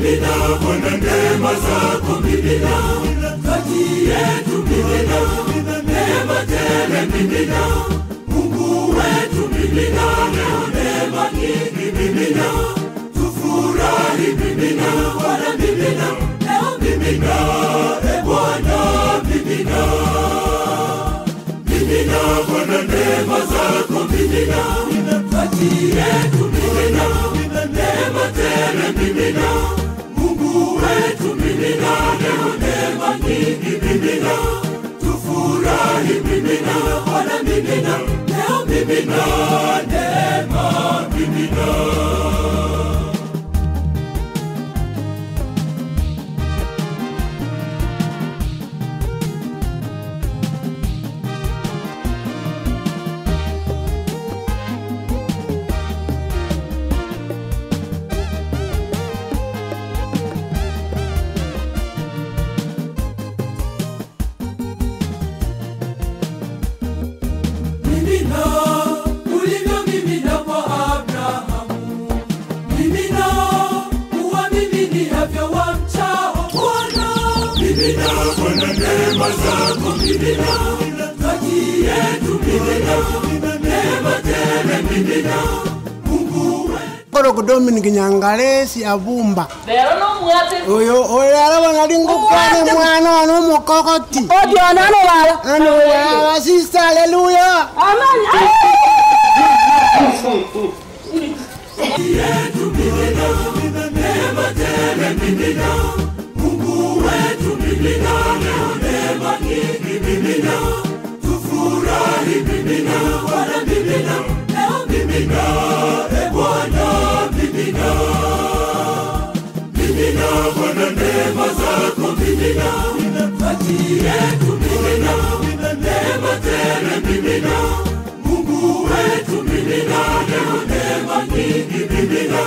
Mimina Bwana neema zako mimina, kati yetu mimina, neema tele mimina, Mungu wetu mimina, leo neema nyingi mimina, tufurahi mimina, Bwana mimina, leo mimina, e Bwana mimina. Mimina Bwana neema zako mimina, kati yetu mimina, neema tele mimina, Mungu wetu mimina, leo neema nyingi mimina, tufurahi mimina, Bwana mimina, leo mimina, neema mimina. Mimina Bwana neema zako mimina, kati yetu mimina, neema tele mimina, Mungu wetu. Koro Dominic Nyangalesi abumba. Lero no mwate. Oyo oyo araba ngalingo kwane mwana ono mukokoti. Odio nano wala. Ano wala sister hallelujah. Amen. Yetu mimina, neema tele mimina, Mungu wetu mimina, leo neema nyingi mimina, tufurahi mimina, Bwana mimina, leo mimina, e Bwana mimina. Mimina Bwana neema zako mimina, kati yetu mimina, neema tele mimina, Mungu wetu mimina, leo neema nyingi mimina,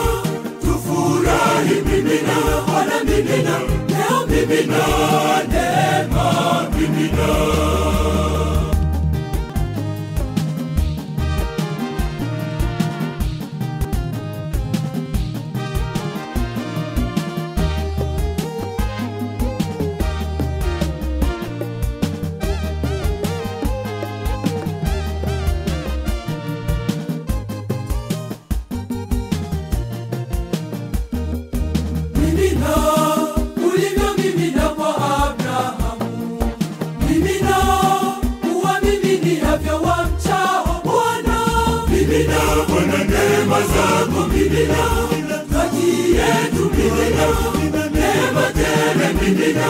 tufurahi mimina, Bwana mimina, leo mimina, neema mimina. Mimina, ulivyo mimina kwa Abrahamu, mimina, uwamiminiavyo wamchao Bwana. Mimina Bwana neema zako mimina, kati yetu mimina, neema tele mimina,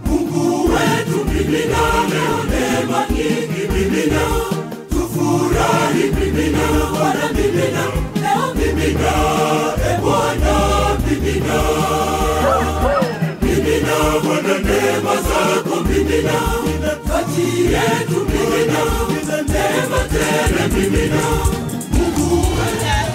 Mungu wetu mimina, leo neema nyingi mimina, tufurahi mimina, Bwana mimina, leo mimina, e Bwana mimina. Mimina Bwana neema zako mimina, kati yetu mimina, neema tele mimina, Mungu wetu.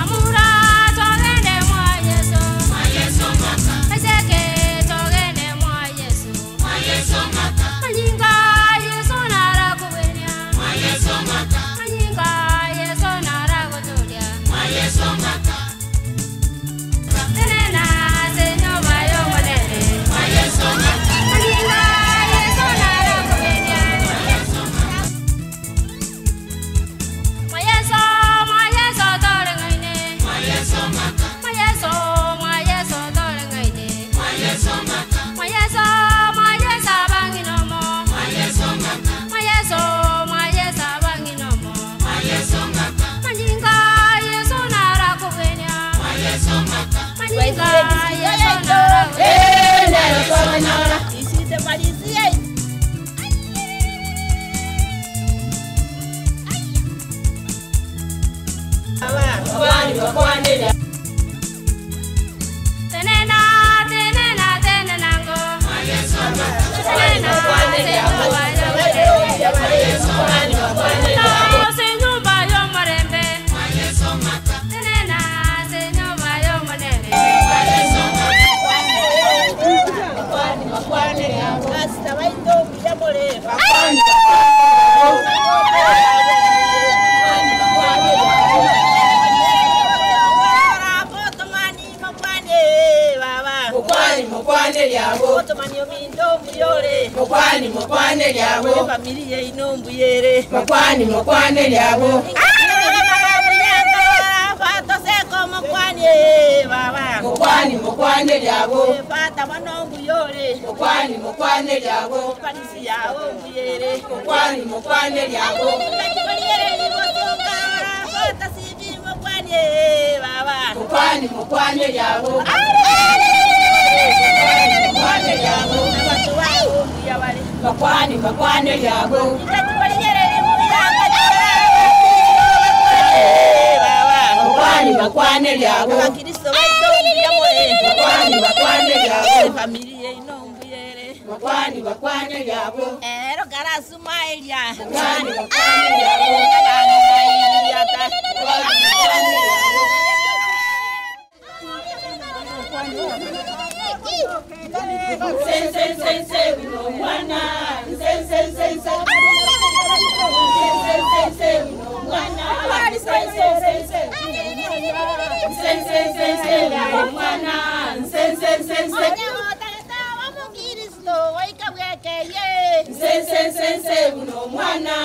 Amura, Bakwane. Tenena tenena tenenango. Tenena Mokwani mokwane lyabo familia inombuyere mokwani mokwane lyabo fatoseko mokwani baba mokwani mokwane lyabo fata manombuyore mokwani mokwane lyabo panisi yao mbuyere mokwani mokwane lyabo fata sibi mokwani baba mokwani mokwane lyabo mokwane lyabo Makwani makwane lyabo Makwani makwane lyabo Makwani makwane lyabo familia inombuyere Makwani makwane lyabo ero karasumaelia Makwani makwane lyabo Sen sen sen sen no mwana sen sen sen sen sen sen sen no mwana sen sen sen sen sen sen sen sen no mwana sen sen sen sen sen sen sen sen no mwana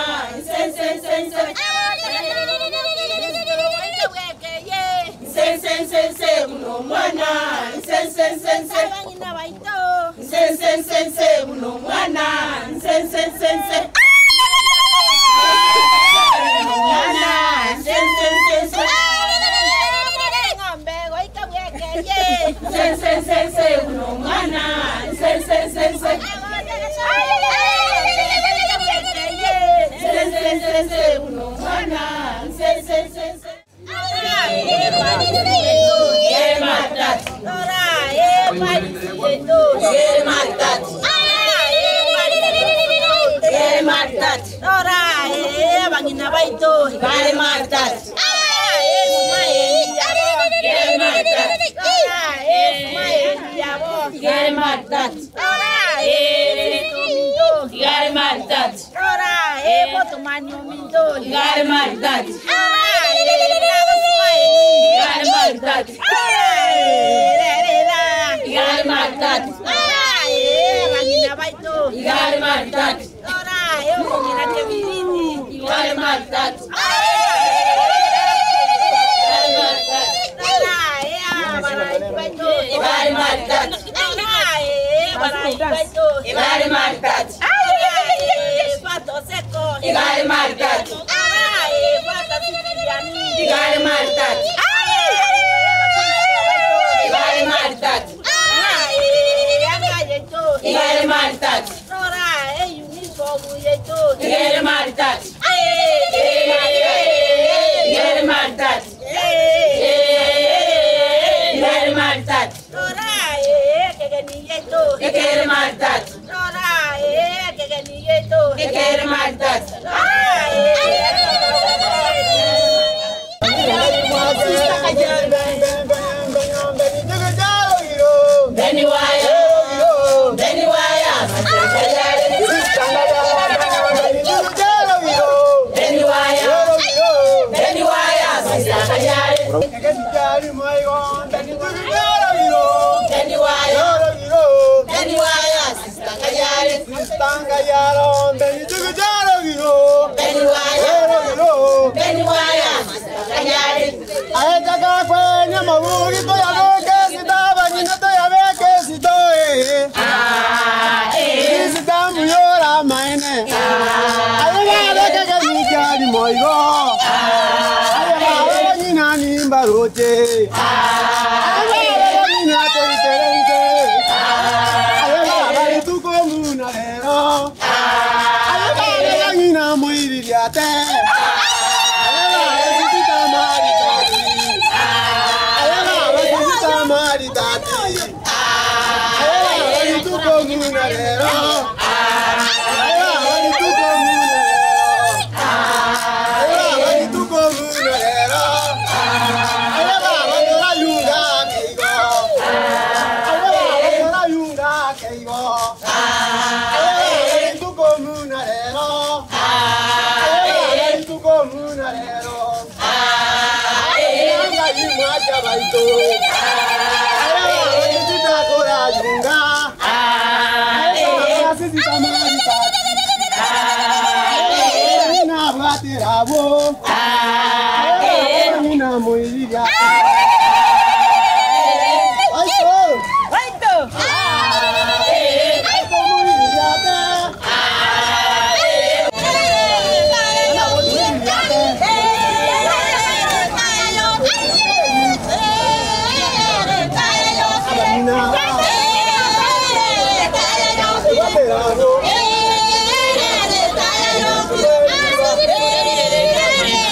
sen sen sen sen sen sen sen sen no mwana sen sen sen sen sen sen sen sen no mwana sen sen sen sen mwana sen sen sen sen sen sen sen sen no mwana sen sen sen sen sen sen sen sen no mwana sen sen sen sen Ay, Thank you.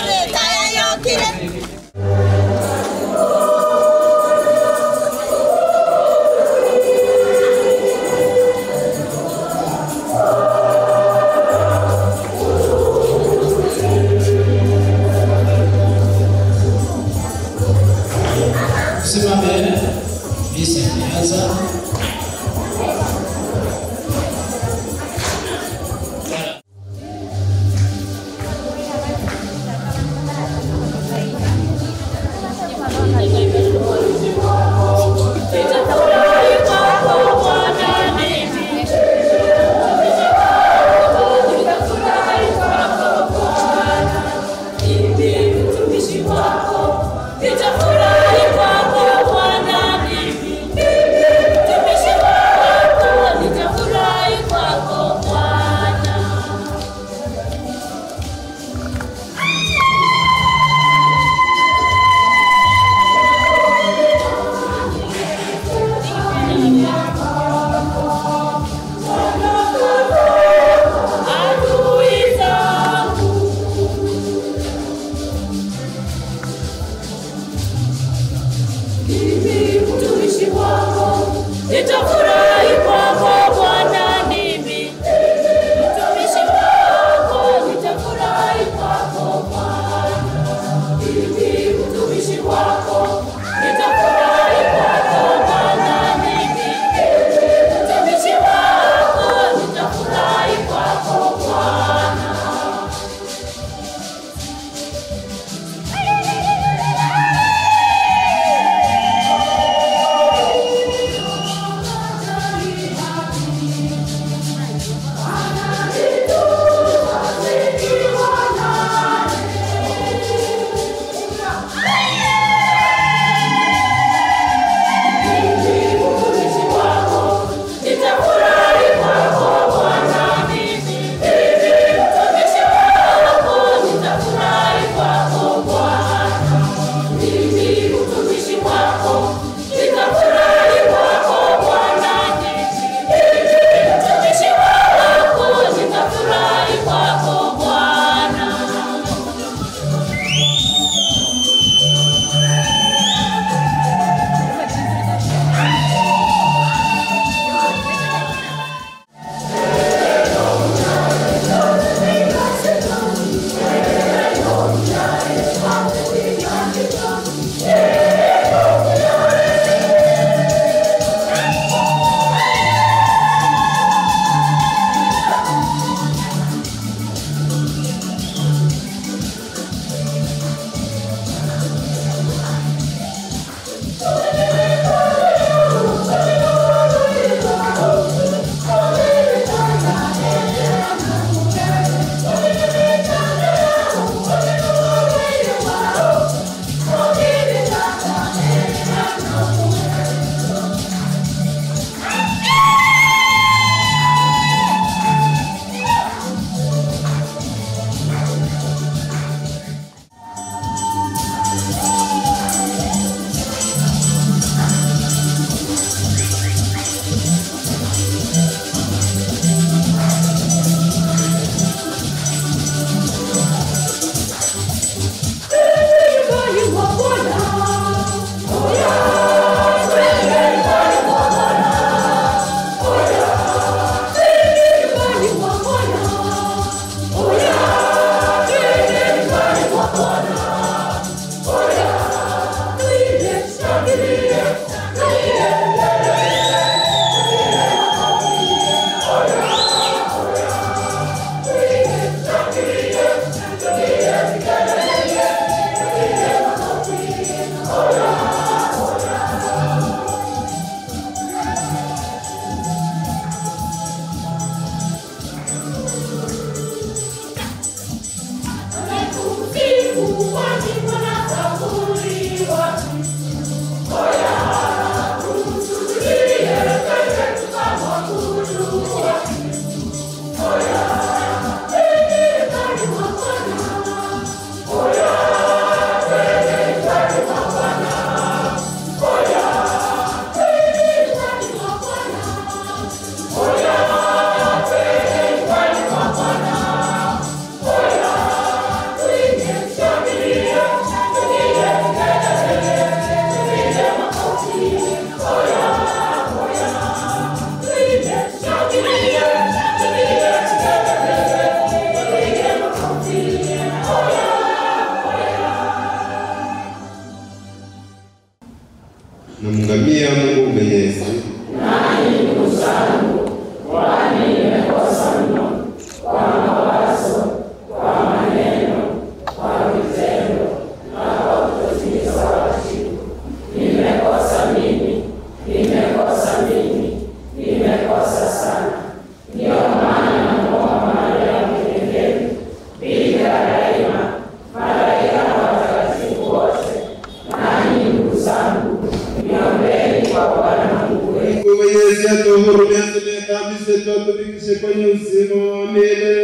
kwenye uzima wa milele.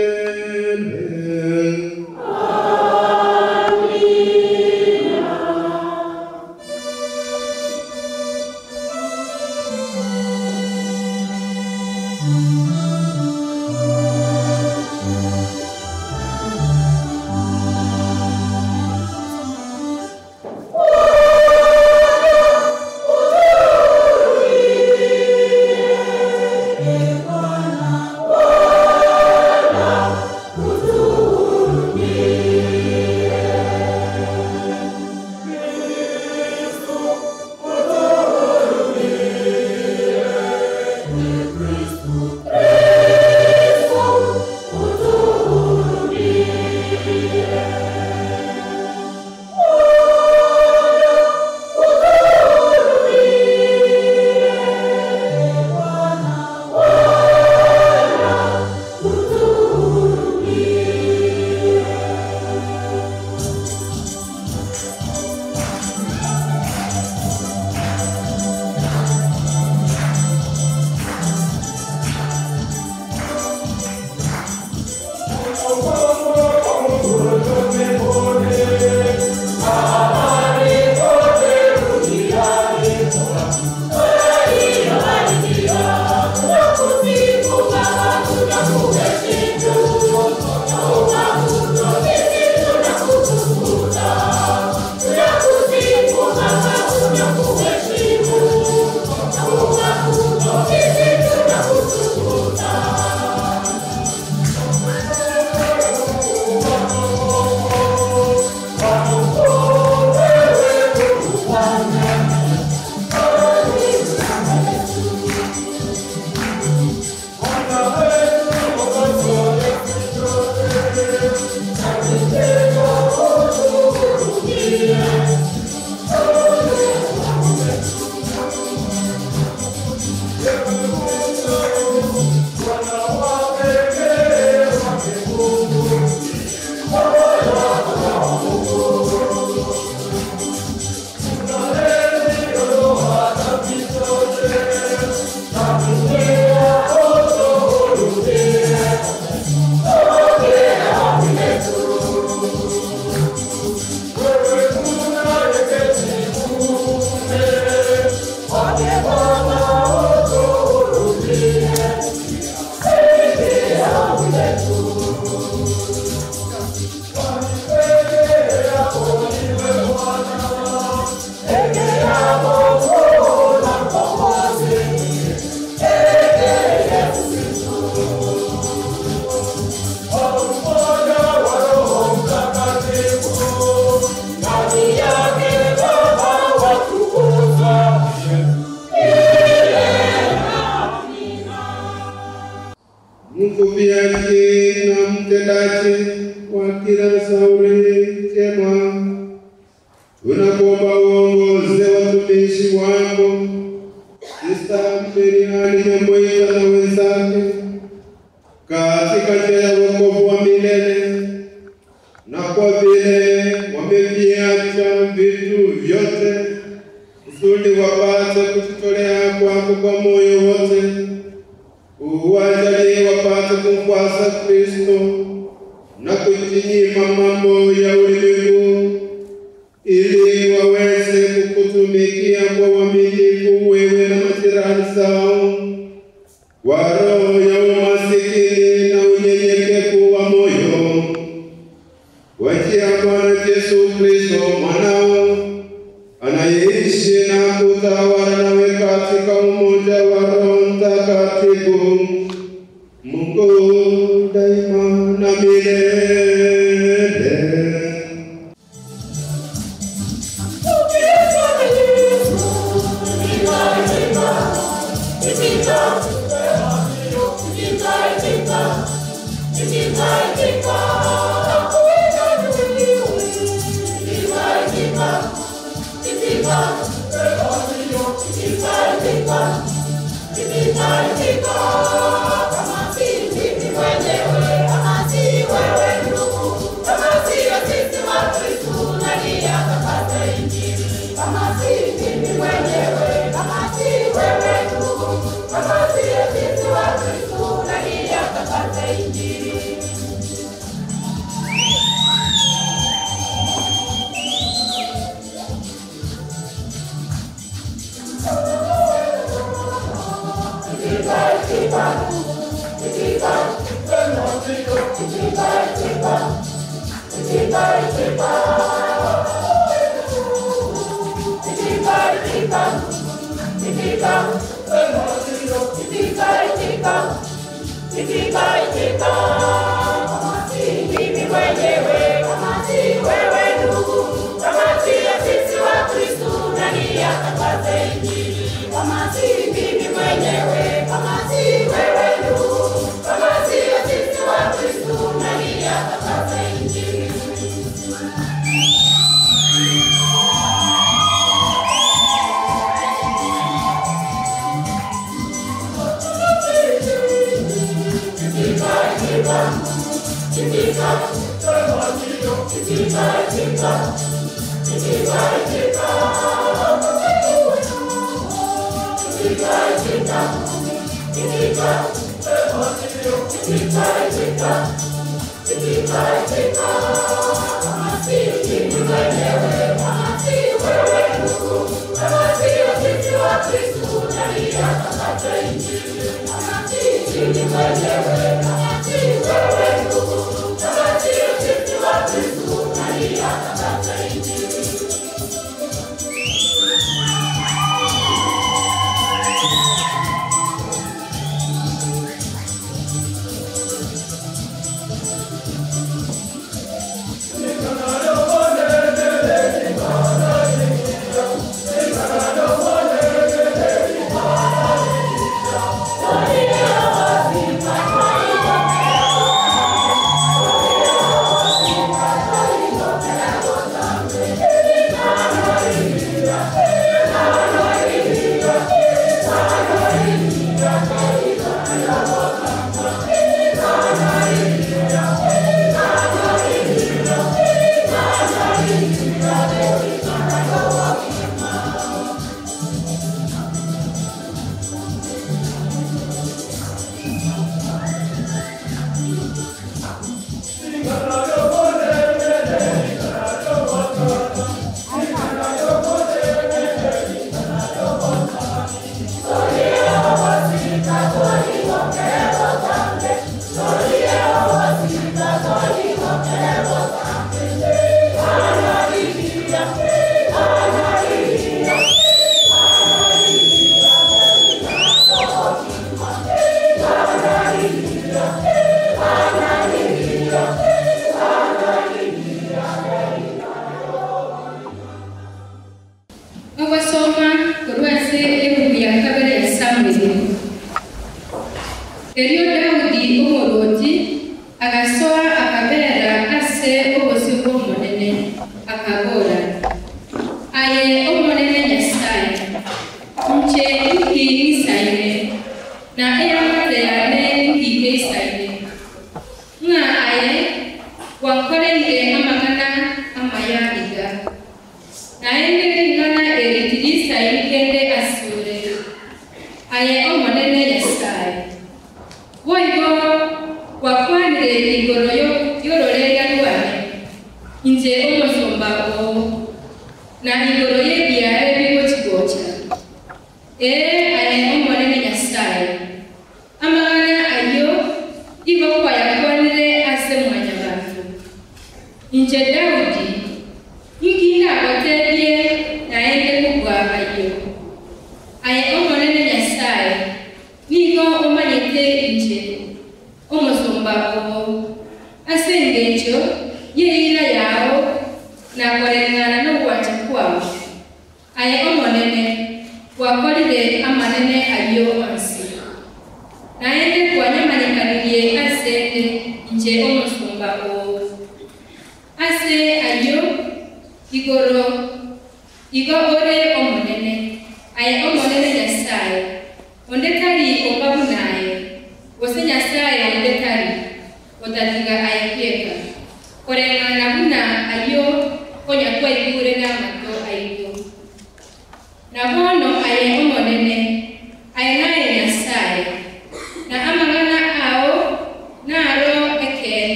Mkupiaji na mtendaji wa kila shauri jema, tunakuomba uongoze watumishi wako Sista Meriani Nyamwita na wenzake katika njia ya wokovu wa milele, na kwa vile wameviacha vitu vyote kusudi wapate kujitolea kwako kwa moyo wote, uwajalie wapate kumfuasa Kristo na kujinyima mambo ya ulimwengu, ili waweze kukutumikia kwa uaminifu wewe na majirani zao kwa roho ya umasikini na unyenyekevu wa moyo, kwa njia ya Bwana Yesu Kristo mwanao, anayeishi na kutawala nawe katika umoja wa Roho Mtakatifu, Mungu daima na milele. Kama si wewe ndugu, kama si sisi wa Kristo, nani atapata? atangaze Injili?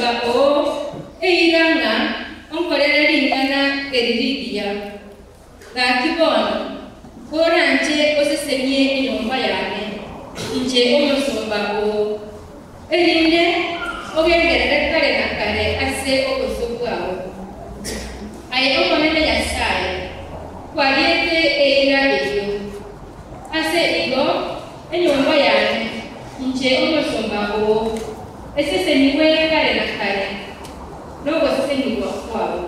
Omusumba oo eiranga onkorere ringana eririgia gakibona koranje osesenye enyomba yane inje omusumba oo erinde ogenderere kare na kare ase obuso bwawe aye omonene Nyasaye kwariete eira eyo ase igo enyomba yane inje omusumba oo eseseniwe kare na kare n'ogosesenibwa kwawe.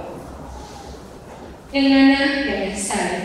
Engana ya Nyasaye.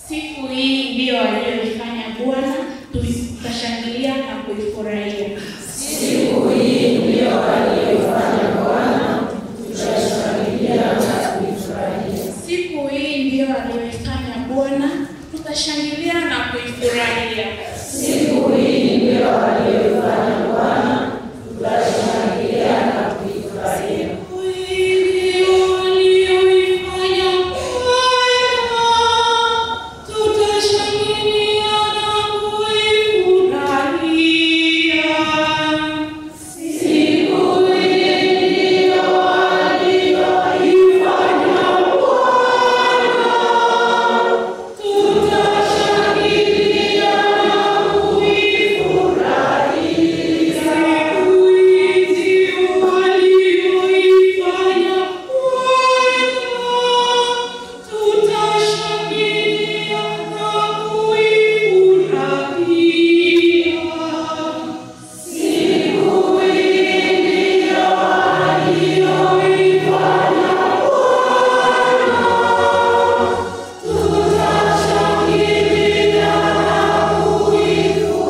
Siku hii ndiyo aliyoifanya Bwana, tutashangilia na kuifurahia. Siku hii ndiyo aliyoifanya Bwana, tutashangilia na kuifurahia. Siku hii ndiyo aliyoifanya Bwana, tutashangilia na kuifurahia. Siku hii ndiyo aliyoifanya Bwana, tutashangilia na kuifurahia. Siku hii ndiyo aliyoifanya Bwana, tutashangilia na kuifurahia. Siku hii ndiyo aliyoifanya Bwana, tutashangilia na kuifurahia. Siku hii ndiyo aliyoifanya Bwana, tutashangilia na kuifurahia. Siku hii ndiyo aliyoifanya Bwana, tutashangilia na kuifurahia.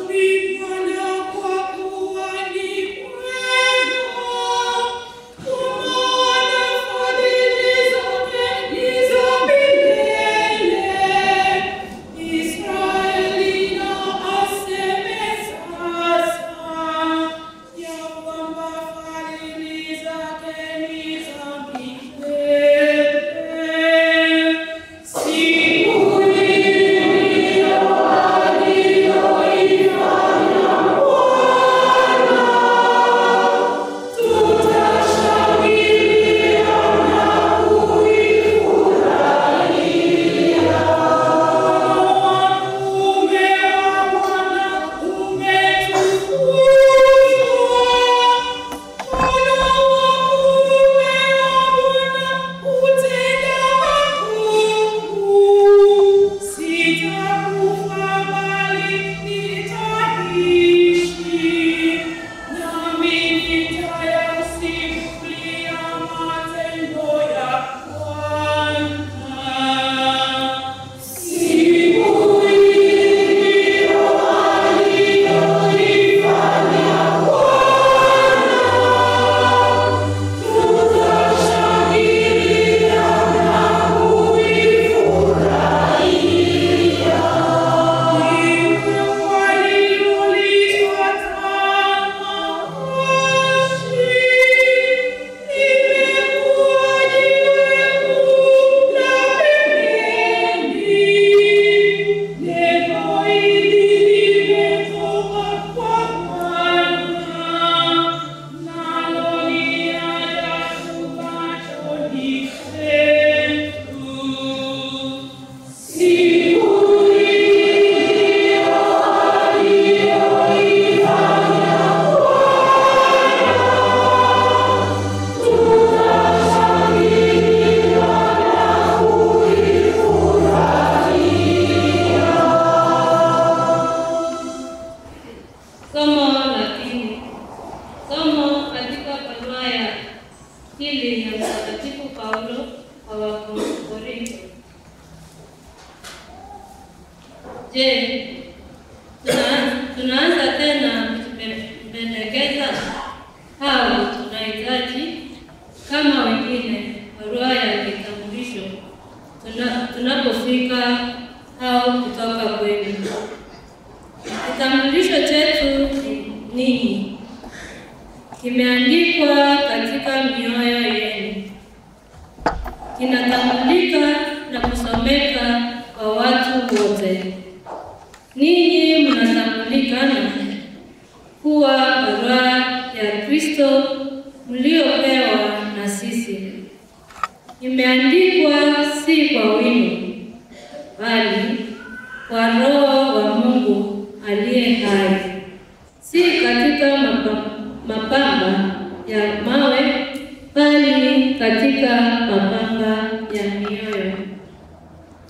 Ni Bwana kwa kuwa ni mwema, kwa maana fadhili zake ni za milele. Israeli na aseme sasa ya kwamba fadhili zake ni za milele. Siku hii ndiyo Aliyoifanya Bwana, tutashangilia na kuifurahia. Uume wa Bwana umetukuzwa, mkono wa kuume wa Bwana hutenda makuu. Sitakufa bali nitaishi, nami nitayasimulia matendo ya Bwana. Siku hii ndiyo aliyoifanya Bwana, tutashangilia na kuifurahia. Siku hii ndiyo aliyoifanya Bwana, tutashangilia na kuifurahia. Somo la pili. Somo katika barua ya pili ya Mtakatifu Paulo kwa Wakorintho. Je, tunaanza tena kujipendekeza au tunahitaji kama wengine barua ya kitambulisho tunapofika au kutoka kwenu? Kitambulisho chetu ni ninyi, kimeandikwa katika mioyo yenu. Kinatambulika na kusomeka kwa watu wote. Ninyi mnatambulikana kuwa barua ya Kristo mliopewa na sisi. Imeandikwa si kwa wino, bali kwa Roho wa Mungu aliye hai, si katika mapamba ya mawe, bali katika mapamba ya mioyo.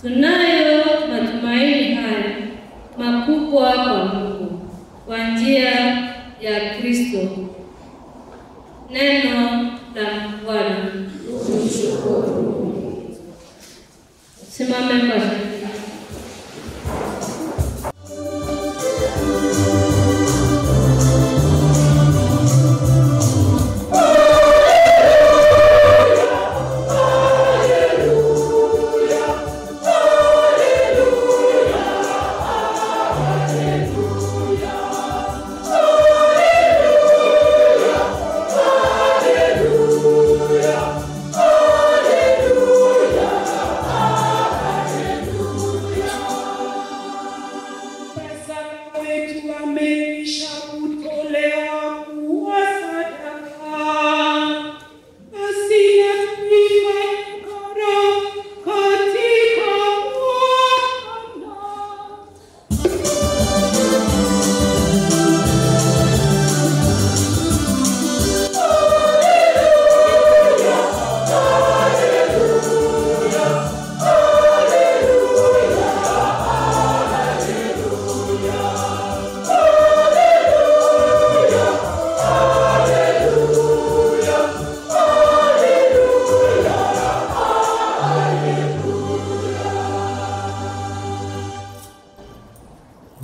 Tunayo matumaini haya makubwa kwa Mungu kwa njia ya Kristo. Neno la Bwana. Simame kwa shangwe.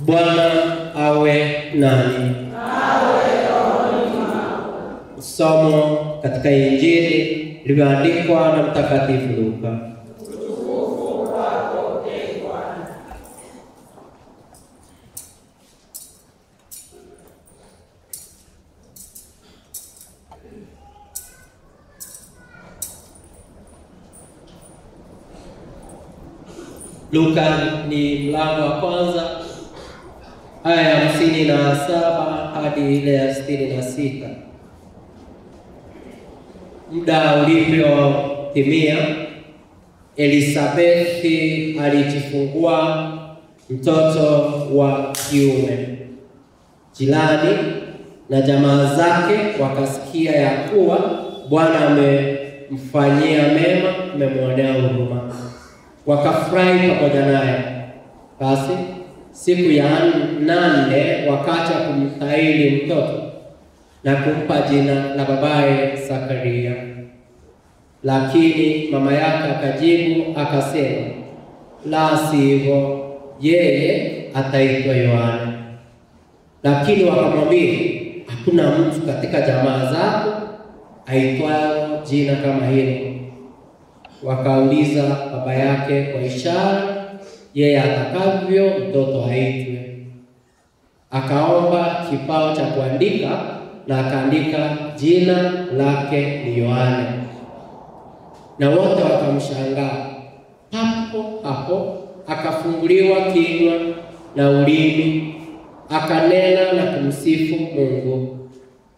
Bwana awe nani. Somo katika Injili lililoandikwa na Mtakatifu Luka. Luka ni mlango wa kwanza aya ya 57 hadi ile ya 66. Muda ulivyotimia, Elisabethi alijifungua mtoto wa kiume. Jirani na jamaa zake wakasikia ya kuwa Bwana amemfanyia mema, amemwonea huruma, wakafurahi pamoja naye. Basi siku ya 8 wakacha kumtahiri mtoto na kumpa jina la babaye Zakaria. Lakini mama yake akajibu akasema, la sivyo, yeye ataitwa Yohana. Lakini wakamwambia, hakuna mtu katika jamaa zako aitwaye jina kama hilo. Wakauliza baba yake kwa ishara yeye atakavyo mtoto aitwe. Akaomba kipao cha kuandika na akaandika jina lake ni Yohana. Na wote wakamshangaa. Hapo hapo akafunguliwa kinywa na ulimi, akanena na kumsifu Mungu.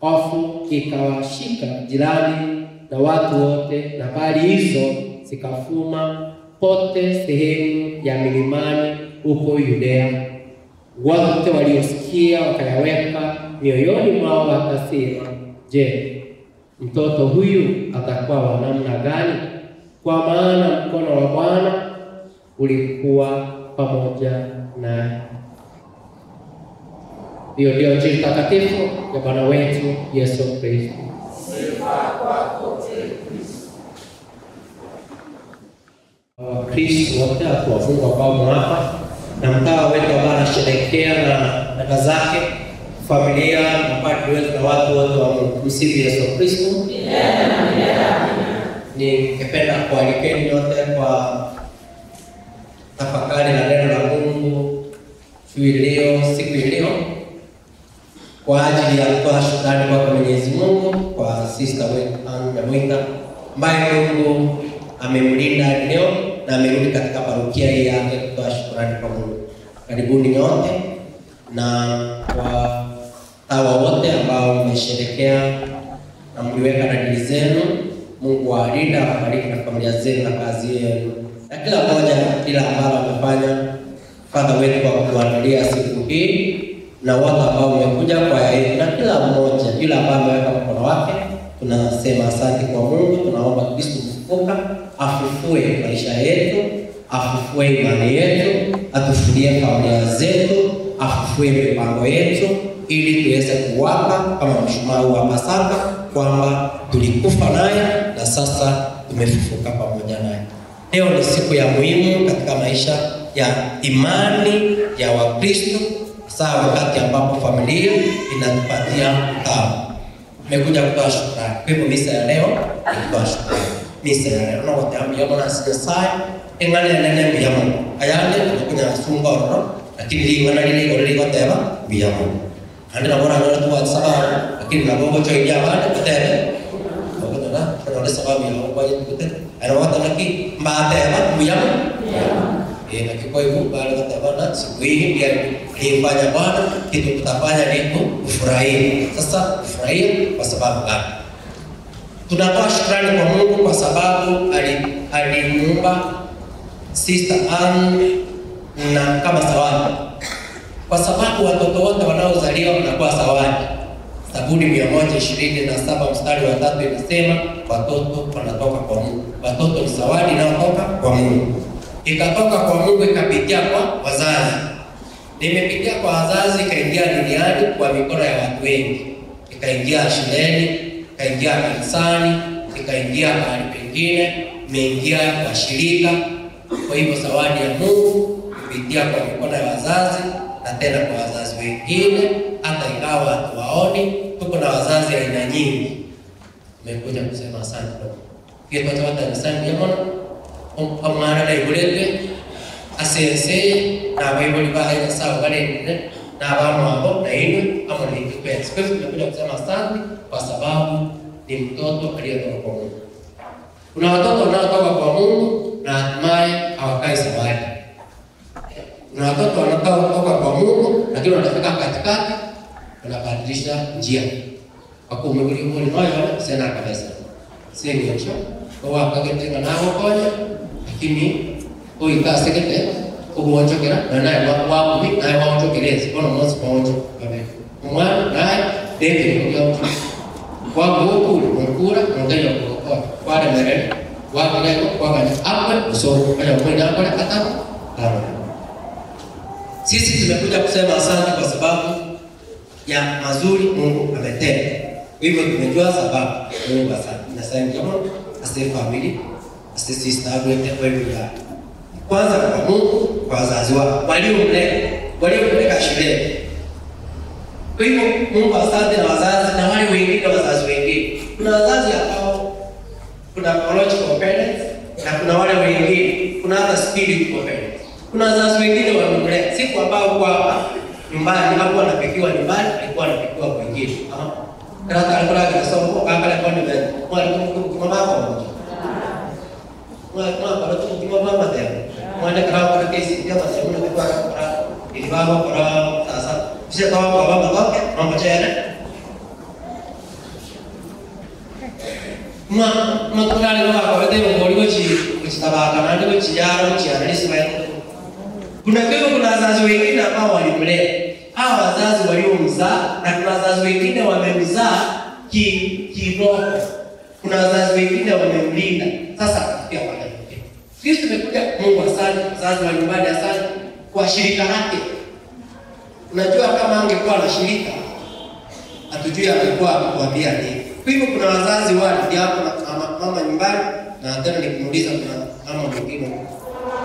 Hofu ikawashika jirani na watu wote, na habari hizo zikafuma pote sehemu ya milimani huko Yudea. Wote waliosikia wakayaweka mioyoni mwao, wakasema, je, mtoto huyu atakuwa wa namna gani? Kwa maana mkono wa Bwana ulikuwa pamoja naye. Hiyo ndio Injili takatifu ya Bwana wetu Yesu Kristo. Sifa kwako Kristo. Wakristo wote wa Mungu ambao hapa na mtawa wetu ambao anasherehekea na dada zake, familia, mapadri wetu na watu wote wa Mungu. Msifu Yesu Kristo. Ningependa kualikeni nyote kwa tafakari na neno la Mungu siku leo kwa ajili ya kutoa shukrani kwa Mwenyezi Mungu kwa sister wetu Anna Mwinga ambaye Mungu amemlinda hadi leo na amerudi katika parokia hii yake kutoa shukrani kwa Mungu. Karibuni nyote na watawa wote ambao mmesherehekea na mliweka nadhiri zenu. Mungu awalinde, awabariki na familia zenu na kazi yenu, na kila mmoja kila ambalo amefanya Father wetu kwa kutuandalia siku hii, na wote ambao mmekuja kwa yetu, na kila mmoja yule ambaye ameweka mkono wake, tunasema asante kwa Mungu. Tunaomba Kristo mfufuka afufue maisha yetu, afufue imani yetu, atufulie familia zetu, afufue mipango yetu, ili tuweze kuwaka kama mshumaa wa Pasaka kwamba tulikufa naye na sasa tumefufuka pamoja naye. Leo ni siku ya muhimu katika maisha ya imani ya Wakristo, hasa wakati ambapo familia inatupatia mtao. Nimekuja kutoa shukrani. Kwa hivyo misa ya leo ni kutoa shukrani. Misa ya leo na wote ambao na sijasai engane nene mbiyamo. Ayande tunakunya sunga oro, lakini lingana lile gore ligoteba mbiyamo. Ande nabora ndio tu sababu, lakini nabogo choidia bana kutebe. Wakati na kuna sababu ya kwa kutebe. Ana wakati naki mbateba mbiyamo. Na kwa hivyo baada ya Bwana siku hii pia alifanya Bwana kitu tutafanya ni kufurahia. Sasa kufurahia kwa sababu gani? Tunatoa shukrani kwa Mungu kwa sababu alimuumba Sister Ann na kama zawadi. Kwa sababu watoto wote wanaozaliwa wanakuwa zawadi. Zaburi 127 mstari wa 3 inasema watoto wanatoka kwa Mungu. Watoto ni zawadi inayotoka kwa Mungu. Ikatoka kwa Mungu ikapitia kwa wazazi. Nimepitia kwa wazazi ikaingia duniani kwa mikono ya watu wengi. Ikaingia shuleni, ikaingia kanisani, ikaingia mahali pengine, imeingia kwa shirika. Kwa hivyo zawadi ya Mungu kupitia kwa mikono ya wazazi na tena kwa wazazi wengine, hata ingawa hatuwaoni, tuko na wazazi aina nyingi. Nimekuja kusema asante kwa kitu cha watu asante jamani. Omwana na ibuletwe asenseye na abaibuli bahaye sawa bale na abamu abo na inwe ama ni kipenzi. Kwa hivyo tunakuja kusema asante kwa sababu ni mtoto aliyetoka kwa Mungu. Kuna watoto wanaotoka kwa Mungu na hatimaye hawakai zawadi. Kuna watoto wanaotoka kwa Mungu lakini wanafika katikati wanabadilisha njia. Wakumwili mwili moyo sena kabisa. Sio hicho. Kwa wakagenga nao konya lakini oikasekete obuonjokera na naye wakumi naye waonjokereza bona munsi kwaonjo omwana naye ndekere kubyonjo waguku mukura ngeyo kukora kwaremerere wakirego kwaganya akwe usoro kaya kwenda akore atano tano. Sisi tumekuja kusema asante kwa sababu ya mazuri Mungu ametenda. Hivyo tumejua sababu Mungu asante. Na sasa kama ase family ase sister wetu wewe ya kwanza kwa Mungu, kwa wazazi wao waliomlea shule. Kwa hivyo Mungu asante na wazazi na wale wengine, wazazi wengine. Kuna wazazi ambao kuna biological parents na kuna wale wengine, kuna hata spiritual parents. Kuna wazazi wengine wamemlea, siku ambao kwa nyumbani hakuwa anapikiwa nyumbani, alikuwa anapikiwa kwingine. Karata alikuwa akisoma akala kwa nyumbani. Mwalimu mkuu mama kwa mwa para tu mwa mama tena. Mwana kama kwa kesi ndio basi mwana kwa kwa ili baba kwa sasa. Sisi kwa baba baba mama chana. Mwa mwa kwa kwa kwa kuchitabaka na ndio chiyaro chianalisi kuna kwa kuna wazazi wengine ambao walimlea. Hawa wazazi waliomzaa na kuna wazazi wengine wamemzaa kiroho. Kuna wazazi wengine wamemlinda. Sasa pia wale. Sisi tumekuja Mungu asante, wazazi wa nyumbani asante kwa shirika lake. Unajua kama angekuwa na shirika hatujui angekuwa akuambia nini. Kwa hivyo kuna wazazi wale hapo na mama nyumbani na tena nikimuuliza kuna mama mwingine.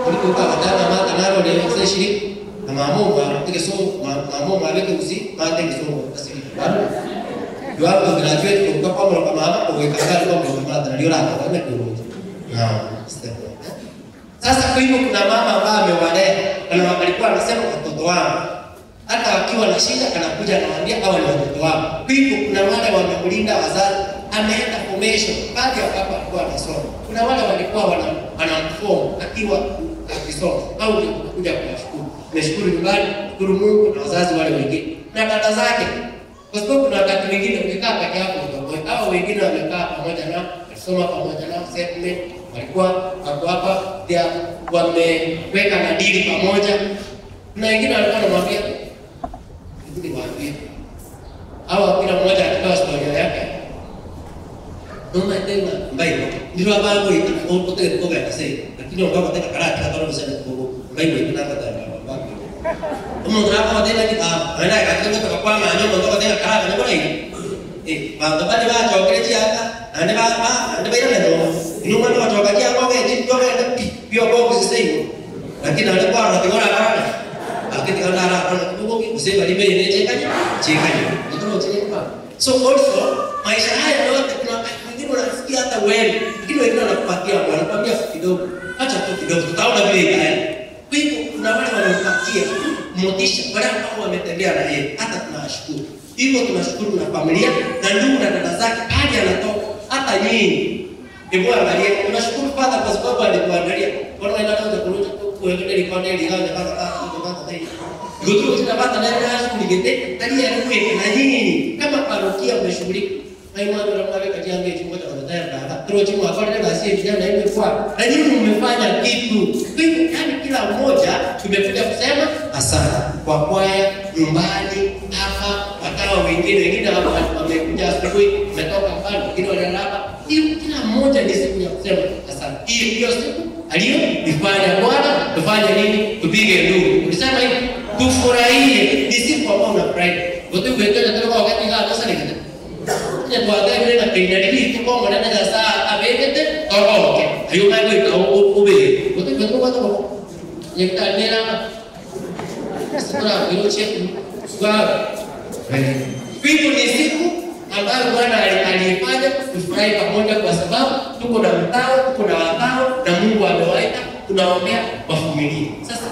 Kuliko katana mama nalo leo shirika na mamu wa kisomo mamu aleke uzi mate kisomo asili. Juapo graduate kutoka kwa mama kwa kaka kwa mama na ndio la kwa ndio. Na step. Sasa kwa hivyo kuna mama ambaye amewalea na alikuwa anasema watoto wangu hata akiwa na shida anakuja anawaambia hawa ni watoto wangu. Kwa hivyo kuna wale wamemlinda wazazi, ameenda for formation pale ambapo alikuwa anasoma. Kuna wale walikuwa wanamform akiwa akisoma, au kuja kuwashukuru. Nimeshukuru nyumbani, shukuru Mungu na wazazi wale wengine na dada zake. Kwa sababu kuna wakati mwingine ukikaa peke yako utaboeka. Hao wengine wamekaa pamoja nao, walisoma pamoja nao, settlement, walikuwa wako hapa, pia wameweka nadili pamoja. Kuna wengine walikuwa wanamwambia, hebu niwaambie, hawa kila mmoja alitoa story yake. Noma tena mbayo ndiro abango ikote koga kase lakini ongaba tena karata kama msana kogo mbayo ikunaka tena baba omo ndaba tena ni ah ana akataka kutoka kwa manyo ndo tena karata ndo bora eh bando bali ba chokere chiaka ande ba ande ba ile ndo inuma ndo choka chia kwa ke chito ke pio box sasa lakini alikuwa anatigora karata akiti kana ara kogo ki usema libe ile chekanya chekanya ndo chekanya. So also maisha haya yote kuna wengine wanasikia hata wewe, lakini wengine wanakupatia, wanakuambia kidogo, acha tu kidogo, tutaona vile itaenda. Kwa hivyo kuna wale wanaopatia motisha, wale ambao wametembea na yeye, hata tunawashukuru. Hivyo tunashukuru na familia na ndugu na dada zake pale anatoka, hata nyinyi. Hebu angalia, tunashukuru Father kwa sababu alikuandalia. Bwana inatoka kuruta kuendelea likonde ligawa baba baba tena. Guturu tunapata na shughuli talia na nyinyi kama parokia mmeshughulika. Na nyinyi mmefanya kitu. Kwa hivyo yani kila mmoja tumekuja kusema asante kwa kwaya, nyumbani, hapa, watawa wengine, wengine hapa wamekuja asubuhi, wametoka mbali, wengine wanalala hapa. Kila mmoja ni siku ya kusema asante. Hiyo ndio siku aliyoifanya Bwana, tufanye nini? Tupige nduru. Ulisema hivi, tufurahie. Ni siku ambayo unafurahi. Wote ungetoka toka wakati gani sasa ni kitu. Tuangalie na pinadili tuko mwana sasa abegete oke. Ayo mai ko ube. Wote ungetoka toka. Yekta nera. Sura kiroche. Sura. Hivyo ni siku ambayo Bwana alifanya tufurahi pamoja kwa sababu tuko na mtao, tuko na watao na Mungu amewaita, tunaombea wavumilie. Sasa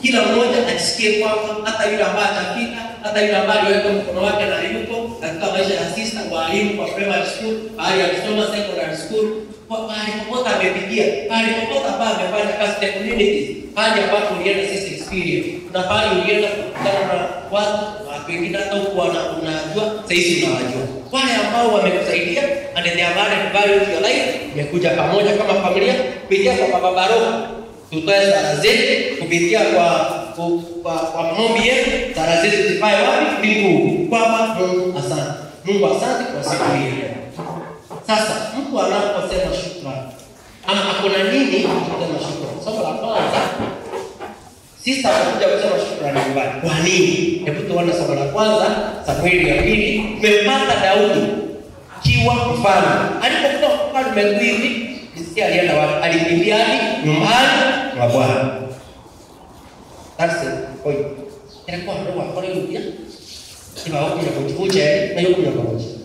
kila mmoja ajisikie kwamba hata yule ambaye atafika, hata yule ambaye aliweka mkono wake na yuko katika maisha ya sister, walimu kwa primary school, hali alisoma secondary school, kwa pahali popote amepitia, pahali popote ambapo amefanya kazi ya communities, pahali ambapo ulienda sisi experience, na pahali ulienda kukutana na watu wengine hata huko unajua, sasa hizi unawajua. Wale ambao wamekusaidia and they have added value to your life, mmekuja pamoja kama familia kupitia kwa Baba Roho. Tutoe sala zetu kupitia kwa maombi yetu, sala zetu zifae wapi? Mbinguni. Kwamba Mungu asante. Mungu asante kwa siku hii. Sasa mtu anaposema shukrani ama akona nini kusema shukrani? Somo la kwanza, sisi anakuja kusema shukrani nyumbani. Kwa nini? Hebu tuone somo la kwanza, Samueli ya pili. Tumempata Daudi akiwa mfalme. Alipokuwa mfalme hivi, nisikia alienda wapi? Alikimbia hadi nyumbani mwa Bwana. That's it. Oi. Ilikuwa ndio kwa hiyo pia. Kiba huko ya kujifunza na yuko ya kujifunza.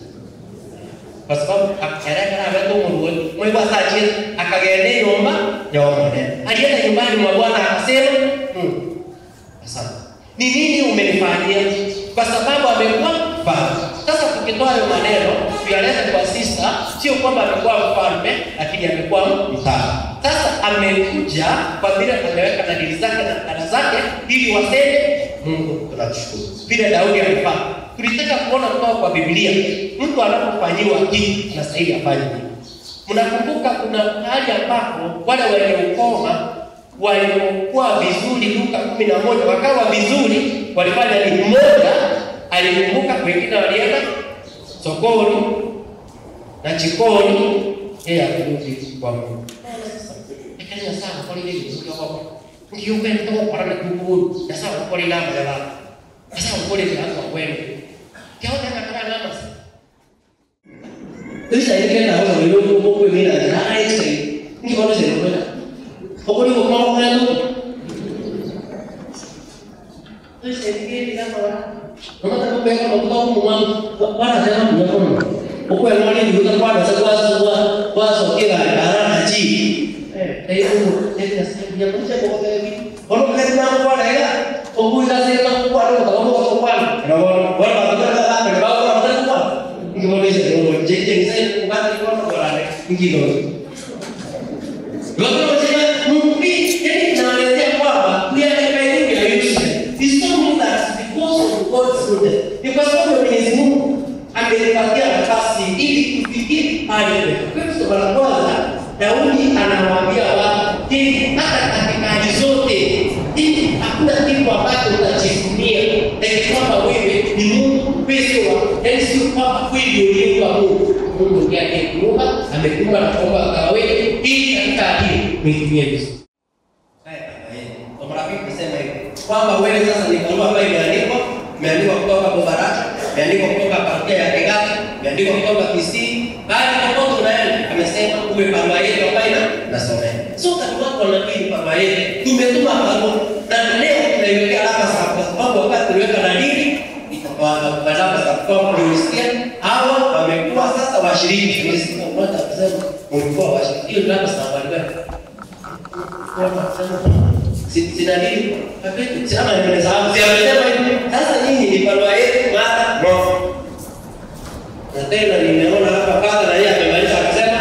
Kwa sababu akareka na watu mungu, Mungu asaje akagende nyumba ya mwana. Alienda nyumbani mwa Bwana akasema, asante. Ni nini umenifanyia? Kwa sababu amekuwa mfalme. Sasa tukitoa hayo maneno tuyalete kwa sister, sio kwamba amekuwa mfalme, lakini amekuwa mfalme. Sasa amekuja kwa vile ameweka nadhiri zake na ada zake ili waseme Mungu tunashukuru. Vile Daudi alifanya. Tulitaka kuona kutoka kwa Biblia, mtu anapofanyiwa kitu anastahili afanye nini. Mnakumbuka kuna hali ambapo wale wenye ukoma waliokuwa vizuri Luka 11 wakawa vizuri, walifanya nini? Mmoja alikumbuka, wengine walienda sokoni na jikoni, yeye akarudi kwa Mungu. Ekanya sana kwa ile ndio kwa ngiuke ndio kwa na kuku na sawa kwa ile namba ya sasa kwa ile hapo kwenu. Kiao tena kana namba. Tusa ile na wao ndio kwa kwa mimi na ai ngi kwa ndio kwa Pokoknya gue mau ngeliat tuh. Terus jadi gini kan orang. Mama tak kepengen kalau tahu mau mana saya punya kamu. Pokoknya mau ini juga pada sebuah sebuah sokira darah haji. Saya punya kerja pokoknya kayak gini. Kalau kalian mau kuat ya, pokoknya saya mau kuat, kalau mau kuat, kalau mau kuat, kalau mau kuat, kalau mau kuat. Gimana sih? Jadi ni kubata kwa kwa ngino. Goto sema mpi yani tunaelezea kwamba we are like a It's not that because of God's goodness. Ni kwa sababu Mwenyezi Mungu amenipatia nafasi ili kufikiri pale. Kwa hiyo mara kwanza Daudi anawaambia watu ili hata katika hali zote ili hakuna kitu ambacho utajivunia na kwamba wewe ni Mungu pesa wa yaani sio kwamba wewe ndiye wa Mungu. Mungu ndiye aliyekuumba, amekuumba na kuumba kama wewe ili katika hii uitumie vizuri. Haya kwa marafiki kusema hivi kwamba wewe sasa ni barua ambayo imeandikwa kutoka Bobaraka, imeandikwa kutoka parokia ya Kegati, imeandikwa kutoka Kisii, bali popote unaenda amesema uwe barua yetu ambayo inasomea. So kama watu wanabii barua yetu, tumetuma barua na leo tunaiwekea alama za kwa sababu wakati tuliweka dalili itakuwa alama za kwa kulisikia hawa wamekuwa sasa washiriki. Tumesikia mmoja akisema mlikuwa washiriki. Hiyo ndio alama za waliweka. Sinadili kapetu sema nimesahau. Si amesema hivi. Sasa nyinyi ni barua yetu mara moja. Na tena nimeona hapa padre na yeye amemaliza akasema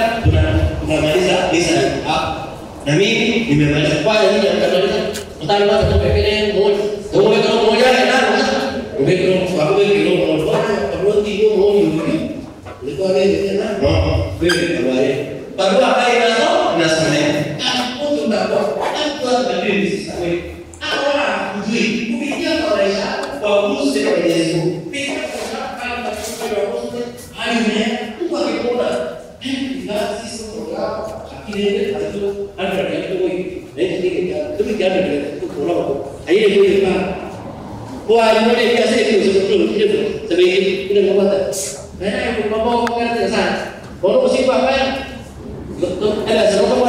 tunamaliza misa hapa. Na mimi nimemaliza kwa nini mtamaliza? Mtamaliza tu pekee mmoja. Ndio kama mmoja na ndio kwa kwa kilo moja. Kwa kilo moja. Nilikuwa wewe tena. Wewe barua yetu. Barua ambayo inasomea. Hapo tutakuwa kupitia kwa maisha kwa uguze kwa Mwenyezi Mungu. Kupitia kwa hali ni Mungu akikuona na sisi kwa akili atu atu atu wewe ndio ndio ndio ndio kuona kwa aye ndio kwa yule kiasi kitu kitu sababu kile mwata na kwa mambo kwa sana kwa usiku hapa Ela se no mau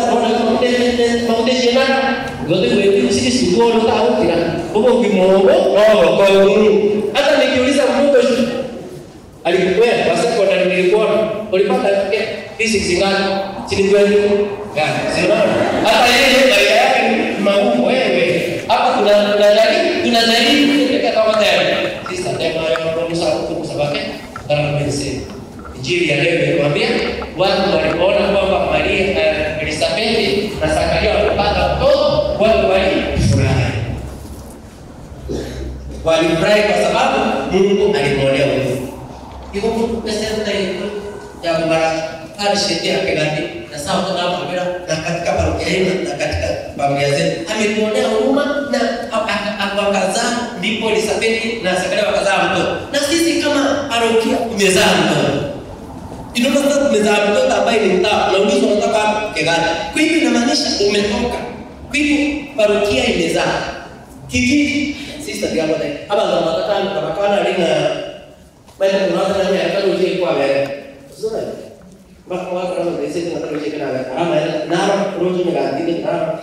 llenar, yo te voy a decir si tú no estás útil, ¿cómo que no? No, hata nikiuliza mtu alikuwa basi kwa nini nilikuwa ulipata physics ngapi? Si ni kweli? Si unaona? Hata yeye maisha yake ni magumu wewe. Hapa tunajaribu kuweka kama tayari. Sisi tena ya kwa sababu karena mensei. Injili ya leo imetuambia watu walipoona kwamba Maria Elizabeth na Zakaria walipata mtoto, watu walifurahi. Walifurahi kwa sababu Mungu alimwonea huruma. Hivyo Mungu pesa ya baraka alishetea Kegati na sawa tunapoambia na katika parokia hii na katika familia zetu ametuonea huruma na akawazaa, ndipo Elizabeth na Zakaria wakazaa mtoto. Na sisi kama parokia tumezaa mtoto. Inaona sasa tumezaa mtoto ambaye ni mtaa na ulizo unataka Kegati. Kwa hivyo inamaanisha umetoka. Kwa hivyo parokia imezaa. Kijiji sister diamo dai. Aba ndo matakana tabakana lina bali tunaanza na yeye akaruji kwa wewe. Sasa bak wa kana desi na taruji kana wewe. Ama na roju ni gadi ni na.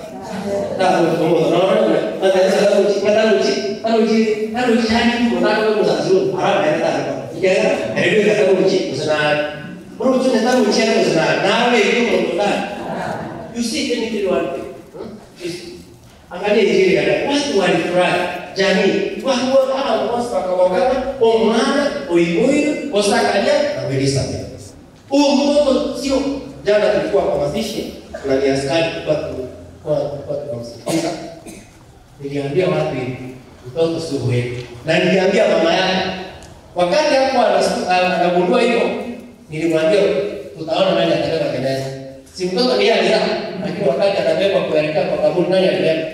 Ta como no no na taruji na taruji taruji taruji hani ko na ko musazu ara na ta. Ya ndio taruji usana roju na taruji usana na wewe yuko ndo. You see anything one thing. Angalia injili ya leo. Watu walifurahi. Jamii. Watu hawa wote wakawagana omwana oibuyu Zakaria na Elizabeth. Huyu mtoto sio jana tulikuwa kwa mazishi na ni askari tulikuwa tunamsikiliza. Niliambia watu hivi, mtoto sio wewe. Na niliambia mama yake wakati hapo anagundua hivyo, nilimwambia tutaona nani atabeba jeneza. Si mtoto ndiye alizaa, lakini wakati anabeba kuelekea kwa kaburi nani alibeba?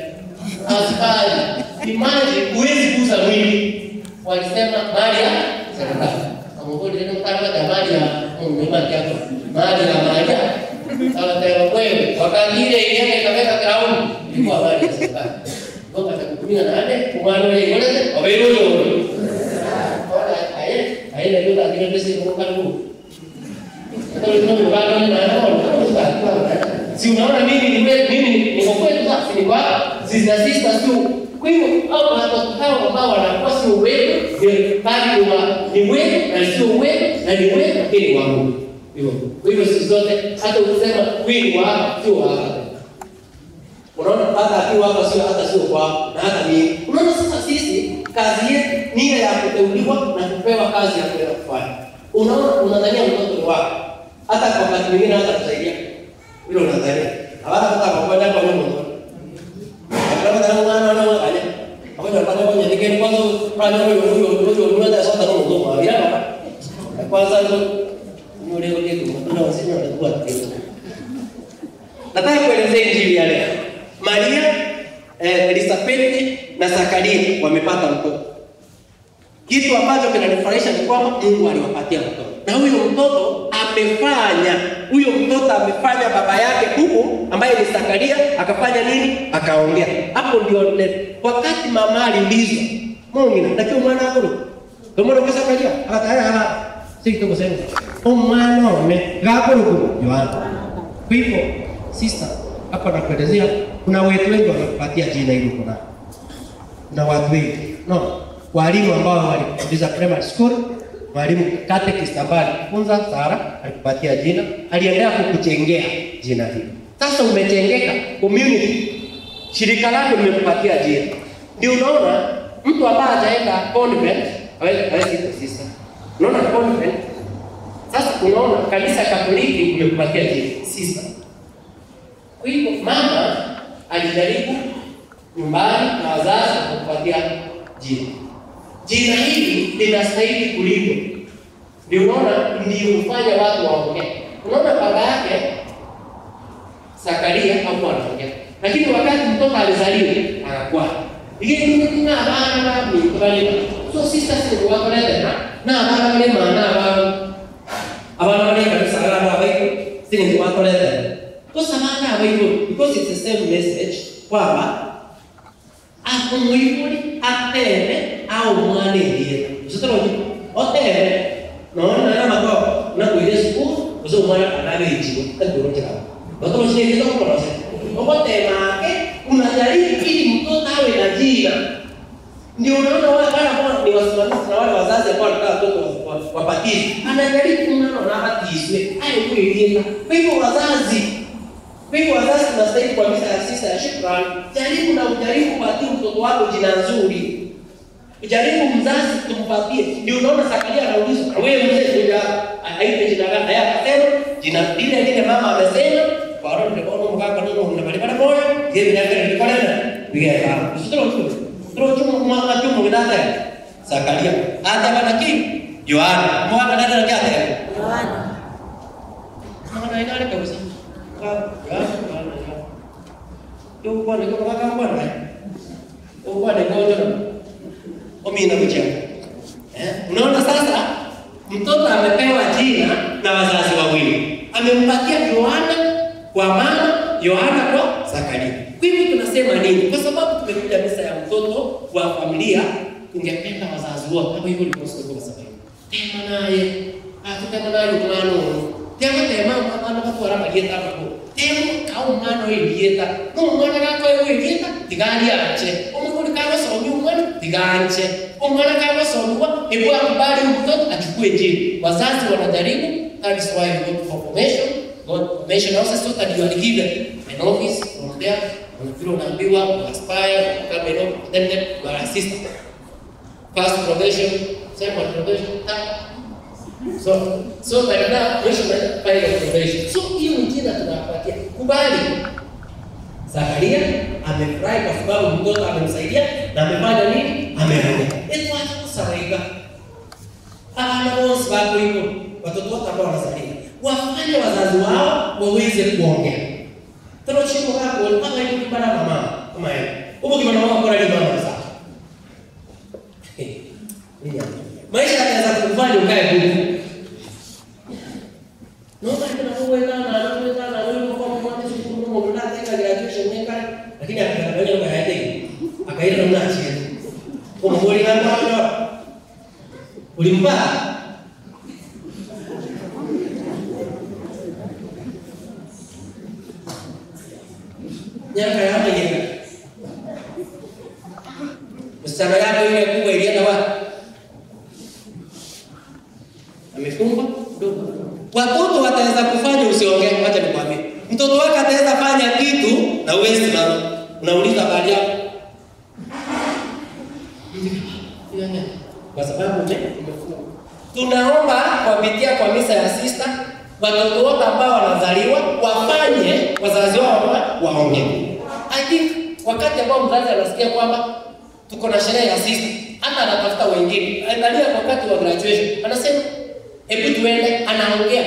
Askari. Imagine huwezi kuuza mwili. Walisema mali ya serikali. Amongoli ndio kama mali ya Mungu yako. Mali ya Maria. Sawa tena wewe wakati ile ilienda ikaweka crown ilikuwa mali ya serikali. Ngoja atakutumia na nane kumano ile ile obero yo. Ora aye aye ndio ndio pesa kwa karibu. Si unaona mimi ni mimi niko kwetu sasa ni kwa sister sio. Kwa hivyo hao watoto hao ambao wanakuwa sio wewe bali ni wewe na sio wewe na ni wewe lakini wa Mungu. Hivyo. Kwa hivyo sisi zote hata ukisema wewe ni wa sio wa hapa. Unaona hata akiwa hapa sio hata sio kwa na hata mimi. Unaona sasa sisi kazi yetu ni ile ya kuteuliwa na kupewa kazi ya kwenda kufanya. Unaona unadhania mtoto ni wako. wakati mwingine hata kusaidia. Hilo unadhani. Hawata kuta kwa kwenda kwa Mungu. Kama kana mwana na mwana ale. Hapo pale kwa nyingine kwanza pale huyo huyo huyo unaweza sasa na Mungu kwa bila. Kwanza yule yule tuna wasio walikuwa tena. Nataka kuelezea injili ya leo. Maria, Elisabeti na Zakaria wamepata mtoto. Kitu ambacho kinanifurahisha ni kwamba Mungu aliwapatia mtoto. Na huyo mtoto amefanya baba yake huku ambaye ni Zakaria akafanya nini? Akaongea. Hapo ndio wakati mama aliulizwa, "Mungu, lakini mwana wako ndio kwa Zakaria?" Akataya hala. Si kitu kusema. Omwana ome gakuru Yohana. Kwa hivyo sister, hapa nakuelezea kuna watu wengi wanakupatia jina hili kuna. Kuna watu wengi. No, walimu ambao walikufundisha primary school, mwalimu catechist ambaye alikufunza Sara alikupatia jina, aliendelea kukuchengea jina hili. Sasa umechengeka community, shirika lako limekupatia jina. Ndio unaona mtu ambaye hajaenda convent hawezi kuitwa sister. Unaona convent? Sasa unaona kanisa Katoliki limekupatia jina sister. Kwa hivyo mama alijaribu nyumbani na wazazi kukupatia jina. Jina hili linastahili kulindwa. Ndio unaona ndio ufanya watu waongee. Unaona baba yake Zakaria hakuwa anaongea. Lakini wakati mtoto alizaliwa akakuwa. Ikini kuna abana ni so sisters ni wako na na abana wale maana abana wale kabisa abana wale si wako leta. Kwa sababu hivyo because it's the same message kwamba akumuibuli ateme au mwana ndiye. Usitoro oteme naona na mako na kuile siku uzo mwana anabejiwa ndio ndio. Watoto ndio kwa sababu otema unajaribu ili mtoto awe na jina. Ndio unaona wale ambao ni wasimamizi na wale wazazi ambao wanataka watoto wabatizwe. Anajaribu mwana na abatizwe aye kuilienda. Kwa hivyo wazazi tunastahili kwa misa ya sisa ya shukrani. Jaribu na ujaribu kupatia mtoto wako jina nzuri. Ujaribu mzazi tumpatie. Ndio unaona Zakaria anaulizwa, "Wewe mzee kuja aite jina gani?" Haya akasema, "Jina lile lile mama amesema." Kwa roho ndio kwa mkaka ndio unabali moyo, yeye ndiye alikuwa na biga ya. Usitoro tu. Tro chumo mwaka chumo kidata. Zakaria. Hata bana ki Yohana. Mwaka dada yake Yohana. Mwana ina ile kabisa. Unaona sasa mtoto amepewa jina na wazazi wawili. Amempatia Yohana kwa mama, Yohana kwa Zakaria. Kwa hivyo tunasema nini? Kwa sababu tumekuja misa ya mtoto wa familia, tungependa wazazi wote kama hivyo ndio kwa sababu. Tema naye, atutema naye mwana. Tema tema mwana kwa rama dieta ko. Tema kau mwana dieta. No mwana ka ko dieta tigari ache. Omukuri ka so mwana tiganje. Omwana ka so mwana ebu akubali mtoto achukue jina. Wazazi wanajaribu, that is why we go for formation. God formation also so that you are given an office from there. Unafikiri unaambiwa aspire kama you know then you are assistant. First probation, second probation, third. So by now we should find a probation. So hiyo jina tunapatia. Kubali. Zakaria amefurahi kwa sababu mtoto amemsaidia na amefanya nini? Ameongea. Etu acha kusaraiga. Abana wose wako hivyo watoto wote ambao wanazaliwa wafanye wazazi wao waweze kuongea. Tano chimo wako kama hiyo kibana mama kama yeye. Upo kibana mama kwa nini mama sasa? Maisha yanaweza kukufanya ukae huko. No maana wewe na na wewe na wewe kwa mwana siku mmoja unataka graduation neka lakini akaangalia kwa hayati akaenda mnachi. Umemwona kama ulimpa miaka yake yeye. Msichana yake yule kubwa ilienda wapi? Amefungwa ndogo. Watoto wataweza kufanya usiongee, acha nikwambie. Mtoto wako ataweza fanya kitu na uwezi mama. Unauliza habari yako. Kwa sababu umefungwa. Tunaomba kupitia kwa misa ya sister Watoto wote ambao wanazaliwa wafanye wazazi wao waongee. I think wakati ambao mzazi anasikia kwamba tuko na sherehe ya sister, hata anatafuta wengine. Angalia wakati wa graduation, anasema hebu tuende, anaongea,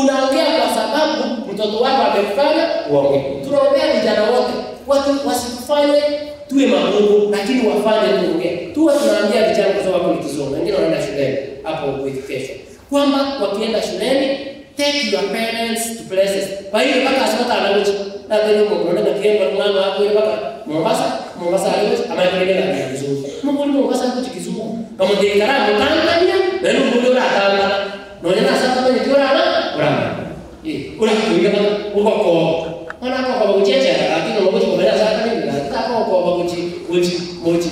unaongea kwa sababu mtoto wako amekufanya uongee. Tunaongea vijana wote, watu wasifanye tuwe magumu, lakini wafanye tuongee. Tuwe tunaambia vijana kwa sababu ni kizungu, wengine wanaenda shuleni hapo kesho, kwamba wakienda shuleni take your parents to places. Kwa hiyo mpaka asipata anakuja na tena mwana na kienda mwana hapo ile mpaka Mombasa alikuja ama ile na kizungu. Mungu ni Mombasa alikuja kizungu. Kama ndiye karamu Tanzania na ndio mungu ora Tanzania. Na ndio sasa kama ni ora na ora. Eh, ora kuingia kama uko kwa mwana kwa kuchecha lakini unakuja kwa bila sasa ni nataka kwa kuchi kuchi kuchi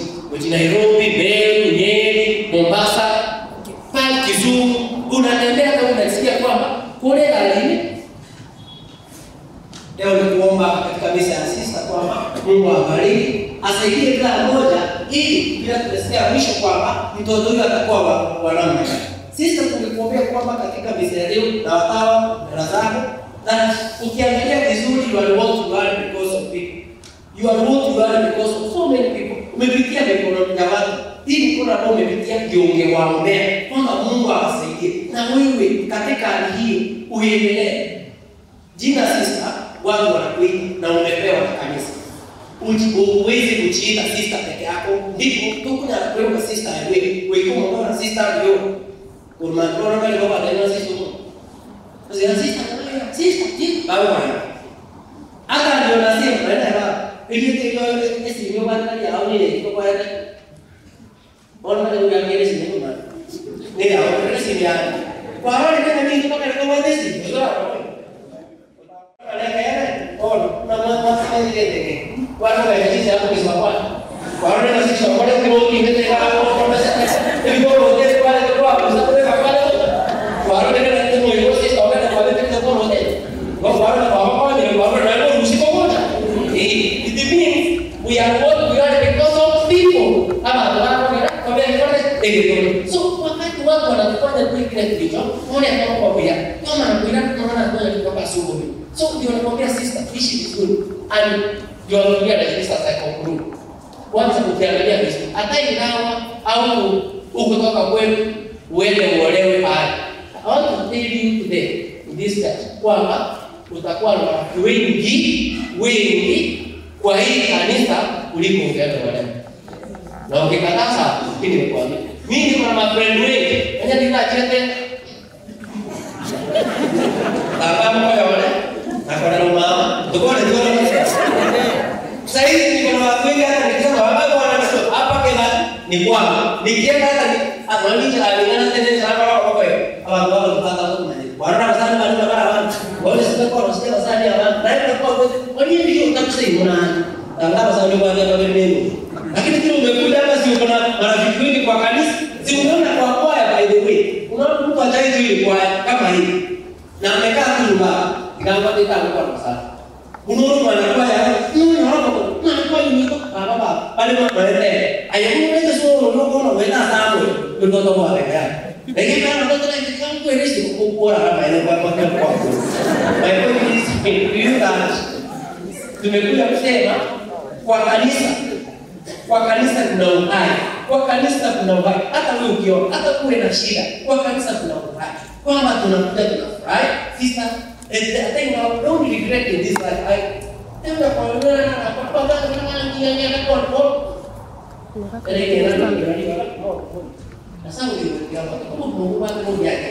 Nairobi, Meru, Nyeri, Mombasa, pale kizungu unatembea kama unasikia kwamba kule alini. Leo ni kuomba katika misa ya sister kwamba Mungu awabariki, asaidie kila mmoja ili bila tumesikia mwisho kwamba mtoto huyu atakuwa wa namna gani. Sister, tungekuombea kwamba katika misa ya leo na watawa na zako, na ukiangalia vizuri you are what you are because of people. You are what you are because of so many people. Umepitia mikono ya watu. Hii mikono ambayo umepitia ndio ungewaombea kwamba Mungu awasaidie. Na wewe katika hali hii uendelee. Jina sister watu wanakuita na umepewa na kanisa. Uwezi kujiita sister peke yako. Ndipo tukuna kuwepo sister wewe. Wewe kama sister ndio. Kurmandoro kali baba ndio sister. Sasa sister sister baba. Hata ndio nasema naenda baba. Ili ndio esi ndio bana ya au ni kwa kwa. Bona ndio ndio esi ndio bana. Ndio au esi ya. Kwa hao ndio mimi ndio kwa kwa esi. It means we are what we are because of people. So wakati watu wanatufanya kile kilicho, wale ambao kwa kama anakuira kama anakuja kutoka asubuhi. So ndio nakwambia sister, ishi vizuri. And ndio nakwambia na sister I conclude. Kwanza ukiangalia vizuri, hata ingawa au ukutoka kwenu uende uolewe pale. I want to tell you today in this church kwamba utakuwa na marafiki wengi kwa hii kanisa kuliko ungeenda uolewe. Na ukikataa sawa, mimi nimekuambia. Mimi niko na mafriend wengi. Anya ninachete. Baba mko yole. Na kwa mama, tuko na tuko. Sasa hivi niko na watu wengi hata nikisema baba bwana hapa kila ni kwangu. Nikienda hata ni analisha alingana tena sana kwa kwa abantu wao kupata huko na bwana sana bwana bwana wao sasa kwa sasa sana abantu na kwa kwa nini ndio utakusema na tangaba sana kwa kwa nini. Lakini kile umekuja hapa si uko na marafiki wengi kwa kanisa, si unaona kwa kwaya by the way. Unaona mtu ajai tu kwaya kama hii. Na amekaa tu nyumbani, kama teta alikuwa na sana. Unaona mwanakwaya, unaona mwanakwaya ni baba baba, pale mwanalete. Ayo unaweza sio unaona unaona sana mtoto kwa yake. Lakini kama mtoto na kama kweli si kukua kama ile kwa kwa kwa. My point is that tumekuja kusema kwa kanisa. Kwa kanisa kuna uhai. Kwa kanisa kuna uhai. Hata wewe ukiona, hata kuwe na shida, kwa kanisa kuna uhai. Kwamba tunakuja tunafurahi. Sister, I think I don't regret in this life. I tena kwa nana kwa kwa na kwa Sasa wewe kwa Mungu wako Mungu yake.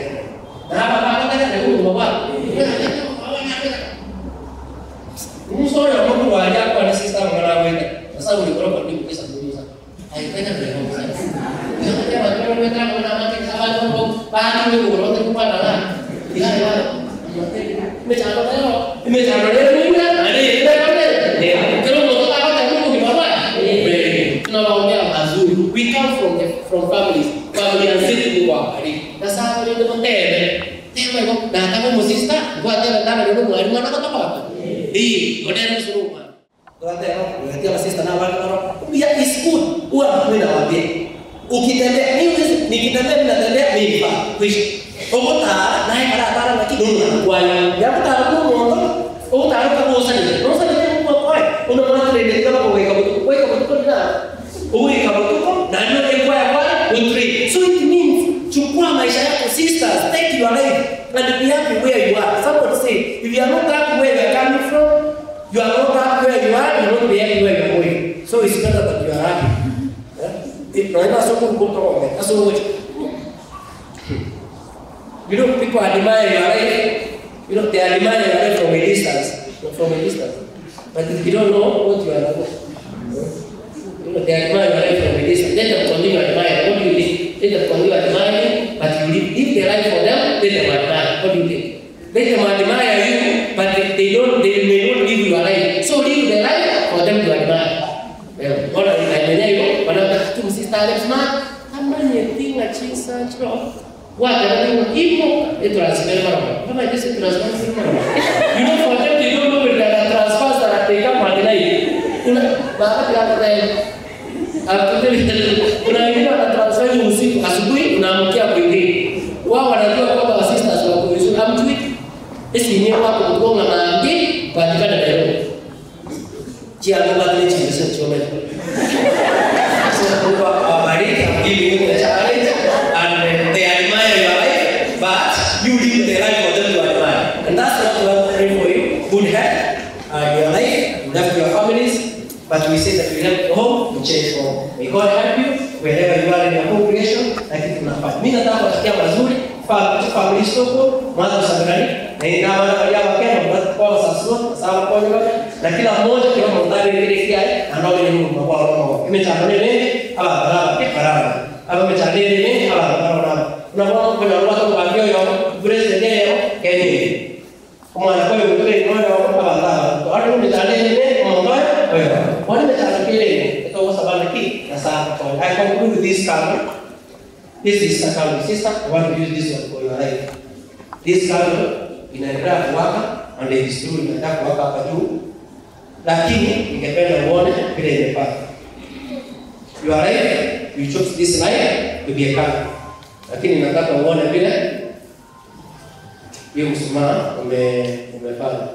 Na hapa baba kaka ndio Mungu wako. Mungu sio Mungu wa ajabu na sister mwana wewe. Sasa ulikuwa kwa nini pesa kuuza? Haipenda ndio kwa sababu. Ndio kwa sababu watu wana mate sababu kwa nini wewe kwa na ndio me leo na ni ndio ndio tunawaombea mazuri. We come from families. Familia zetu ni wabariki. Na sasa ndio tena. Tena iko na hata kama sister, kwa tena tena ndio mwalimu anatoka wapi? Eh, ndio suru. Tunatea sister na watu ya is good. Huwa mimi nawaambia. Ukitembea mimi nikitembea ninatembea mimi pa kwisha. Ogotara naye karatara na kidogo kwa ya kutara kwa moto ogotara kwa bosa ni. Bosa ni kwa kwa una mwana ile kama kwa weka butu weka butu na uweka butu na ndio kwa kwa utri. So it means chukua maisha yako sisters, take your life and be happy where you are. Somebody say if you are not happy where you are coming from, you are not happy where you are, you will not be happy where you are going. So it's better that you are happy. No, that's not good. That's not good. You know, people admire your life. You know, they admire your life from a distance. From a distance. But if you don't know what you are about. You know, they admire your life from a distance. Let them continue admiring. What do you think? Let them continue admiring, but you live the life for them, let them admire. What do you think? Let them admire you, but they may not live your life. So live the life for them to admire. Bora inaendelea wanataka sister smart amanye tinga chisa chro what imo e transfer mara kama hizo transfer mara. You know, for them they don't know when there are transfers that they come at night. Kuna baba kila time kuna wengine wana transfer usiku, asubuhi unaamkia kwingine. Wao wanajua kwamba sisters wako vizuri amtui esi yenyewe wako kugonga na ngi patikana Nairobi. Chia ngoba kile chizo chome. So Mungu awabariki, give you the challenge and they admire your life, but you live the life for them to admire. And that's what we want to pray for you. Good health, your life, you left your families, but we say that we left home, we change home. May God help you wherever you are in your congregation, lakini tunafanya. Mimi nataka kuwatakia mazuri, family soko, mwanzo sabrani, na ingawa wale wakena kwa sasa sawa kwa na kila mmoja kila mmoja ile ile anao ni Mungu kwa roho. Imechangia nini? Aba baraba baraba. Aba imechangia nini? Aba baraba. Unaona kuna watu kwa hiyo president leo keni. Kama anakuwa mtu ni mmoja wa baraba. Watu wamechangia nini? Mmoja wewe. Wale wamechangia nini? Kwa sababu ki na sawa. I conclude with this card. This is a card sister. I want to use this one for your life. This card inaendelea kuwaka and it is true inaendelea kuwaka hapa juu. Lakini ningependa uone vile imepata. You are right, you chose this life to be a candle. Lakini nataka uone vile hiyo mshumaa umefanya.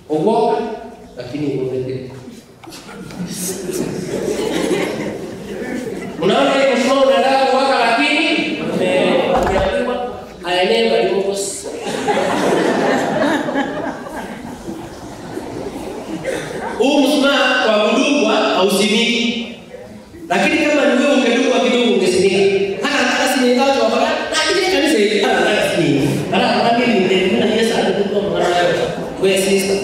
Ugoka lakini umeleta. Unaona hiyo mshumaa unaendelea kuwaka lakini umeambiwa aenee bali. Huu mshumaa kwa kudungwa hausimiki. Lakini kama ni wewe ungedungwa kidogo ungesimika. Hata nataka si ningao kwa baba, lakini kanisa hili hata nataka si nini. Hata nataka ni ndio na Yesu alidungwa mwana wake. Wewe sister,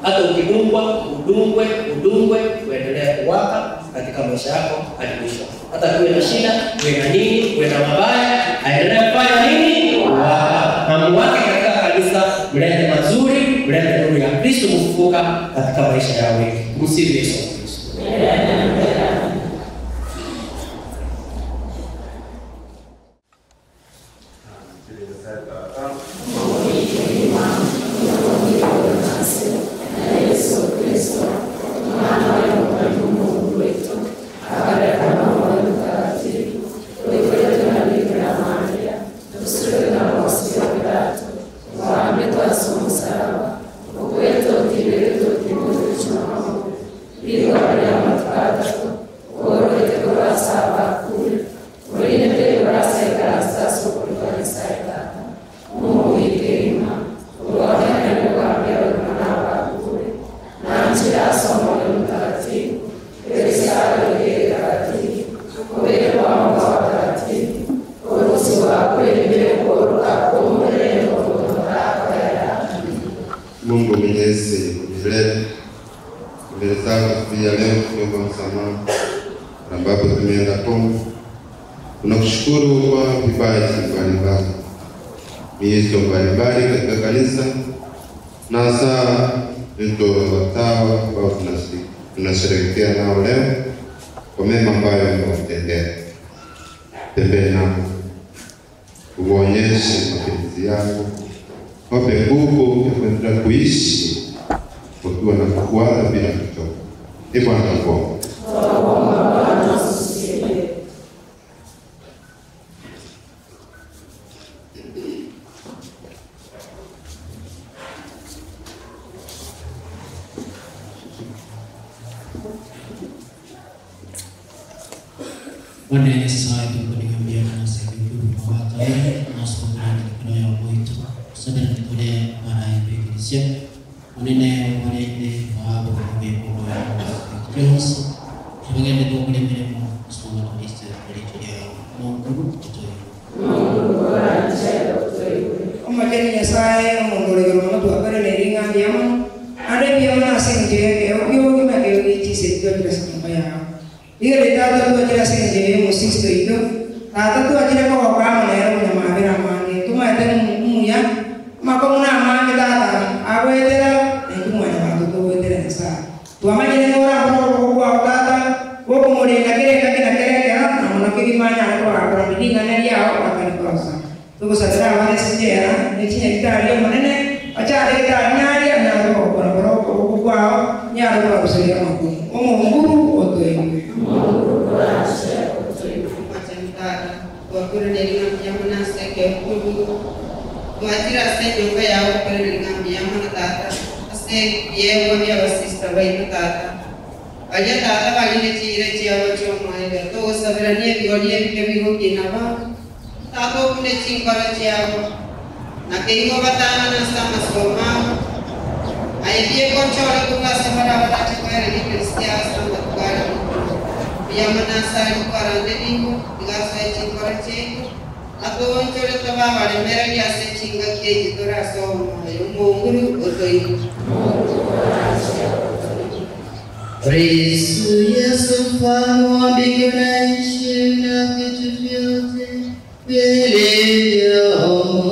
hata ukidungwa, udungwe, udungwe, uendelee kuwaka katika maisha yako hadi mwisho. Hata kuwe na shida, kuwe na nini, kuwe na mabaya, aendelee kufanya nini? Kuwaka. Na muwake katika kanisa, mlete mazuri, mlete nuru ya Kristo mfufuka katika maisha yao wengi. Msifu Yesu Kristo. Mungu Mwenyezi milele, mbele zako siku ya leo tukiomba msamaha ambapo tumeenda kombo. Tunakushukuru kwa vipaji mbalimbali, miito mbalimbali katika kanisa, na hasa wito wa watawa ambao tunasherehekea nao leo kwa mema ambayo umewatendea. Tembee nao, uwaonyeshe mapenzi yako, wape nguvu ya kuendelea kuishi wakiwa na kukuaga bila kuchoka. Ee Bwana tunakuomba. Twakuomba Bwana utusikie. Bwana Yesu tukuliambia na sisi kwa tayari na somo la ya mwito sabira kule mara ya Biblia unene walende fahamu kwa Mungu wa Yesu tugende tukule miremo somo la Kristo kulitolea Mungu tutoe Mungu bora chelo tutoe Omageni Nyasaye omongolero mono twakore neringa ndiamo ande biamo nasenje yo gima ke wichi se twakira sanyumba yao Igere tata twakira senje musisto ito tata twakira ko kama na yero nyamabera mange tumaete muya makomuna mange tata agwetera entumanya bantu togwetera Nyasaye twamanyire ngora ko kwa tata gokumurenda kireka kina kereka na mono kigimanya ko akora miringa neriao akanikosa tukusabira abane sinjera nechinyagitari omonene acharegitari naria nyarogokora okoboko kwao nyarogokora makuru omuhunguru otoiwe Mungu bora chelo tutoe. Twatira ase nyumba yawe kukorera tata ase yego by'abasista baitu tata baria tata barine chiire chiabo chi'omwaire togosabirania ebigori ebike bigokina bao tata okune chinkoro chiabo na keigo batana nase amasomo abo aye biekonchore kobwase bara barache koereria Kristo ase amatware biamanasari kwarande bingo bigasoe chinkoro chiaito atuonchore tobabaremereria ase chinga kiaito torase omoyo Mungu otoigo. Kristo Yesu mfalme wa mbingu na nchi na vitu vyote vilivyomo,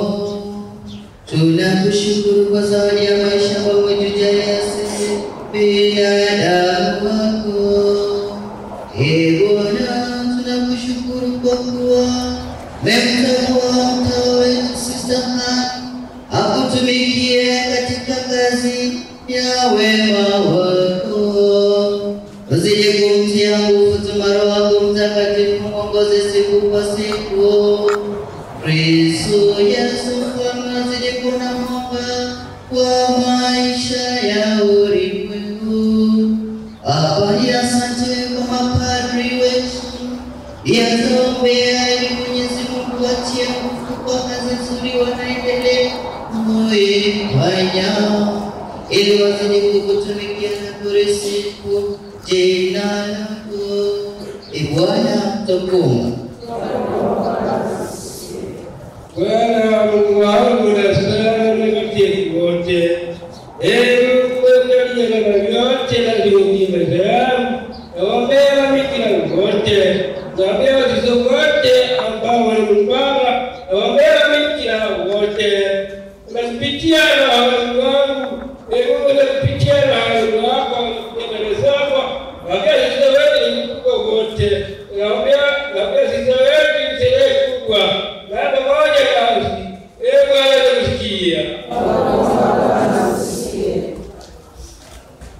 tunakushukuru kwa zawadi ya maisha ambayo umetujalia sisi binadamu wako. Ee Bwana, tunakushukuru kwa kuwa umemtambua mtawa wetu Sister Anne akutumikie katika kazi ya wema wako. Uzidi kumtia nguvu tuma Roho wako Mtakatifu mwongoze siku kwa siku. Kristo Yesu mfalme azidi kuna mwanga kwa maisha ya ulimwengu. Habari asante kwa mapadri wetu yatuombea ili Mwenyezi Mungu atie nguvu kwa kazi nzuri wanaendelea kuifanya ili wazidi kukutumikia na kulisifu jina lako. Ee Bwana tukuomba. Bwana Mungu wangu na sana mtakatifu wote, ee Mungu wetu aliye na vyote na viungi maisha yangu, nawaombea mabikira wote, nawaombea watoto wote ambao walimupanga, nawaombea mabikira wote. Unazipitia na wazazi wangu, ee Mungu unazipitia na wazazi wako, mbele zako, nawaombea sisi wote ni mkubwa wote, nawaombea sisi wote ni sherehe kubwa. Na pamoja nasi, ee Bwana tukusikia.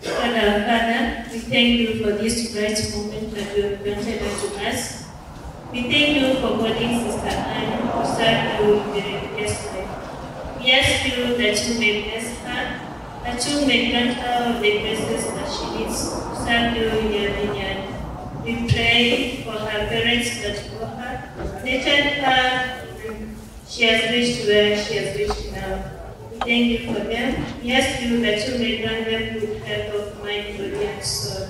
God our Father, we thank you for this bright moment that you have granted unto us. We thank you for calling Sister Anne to serve you in the religious life. We ask you that you may bless her, that you may grant her all the graces that she needs to serve you in your vineyard. We pray for her parents that know her, nurtured her, and she has reached where she has reached now. We thank you for them. We ask you that you may grant them good health of mind, body, and soul.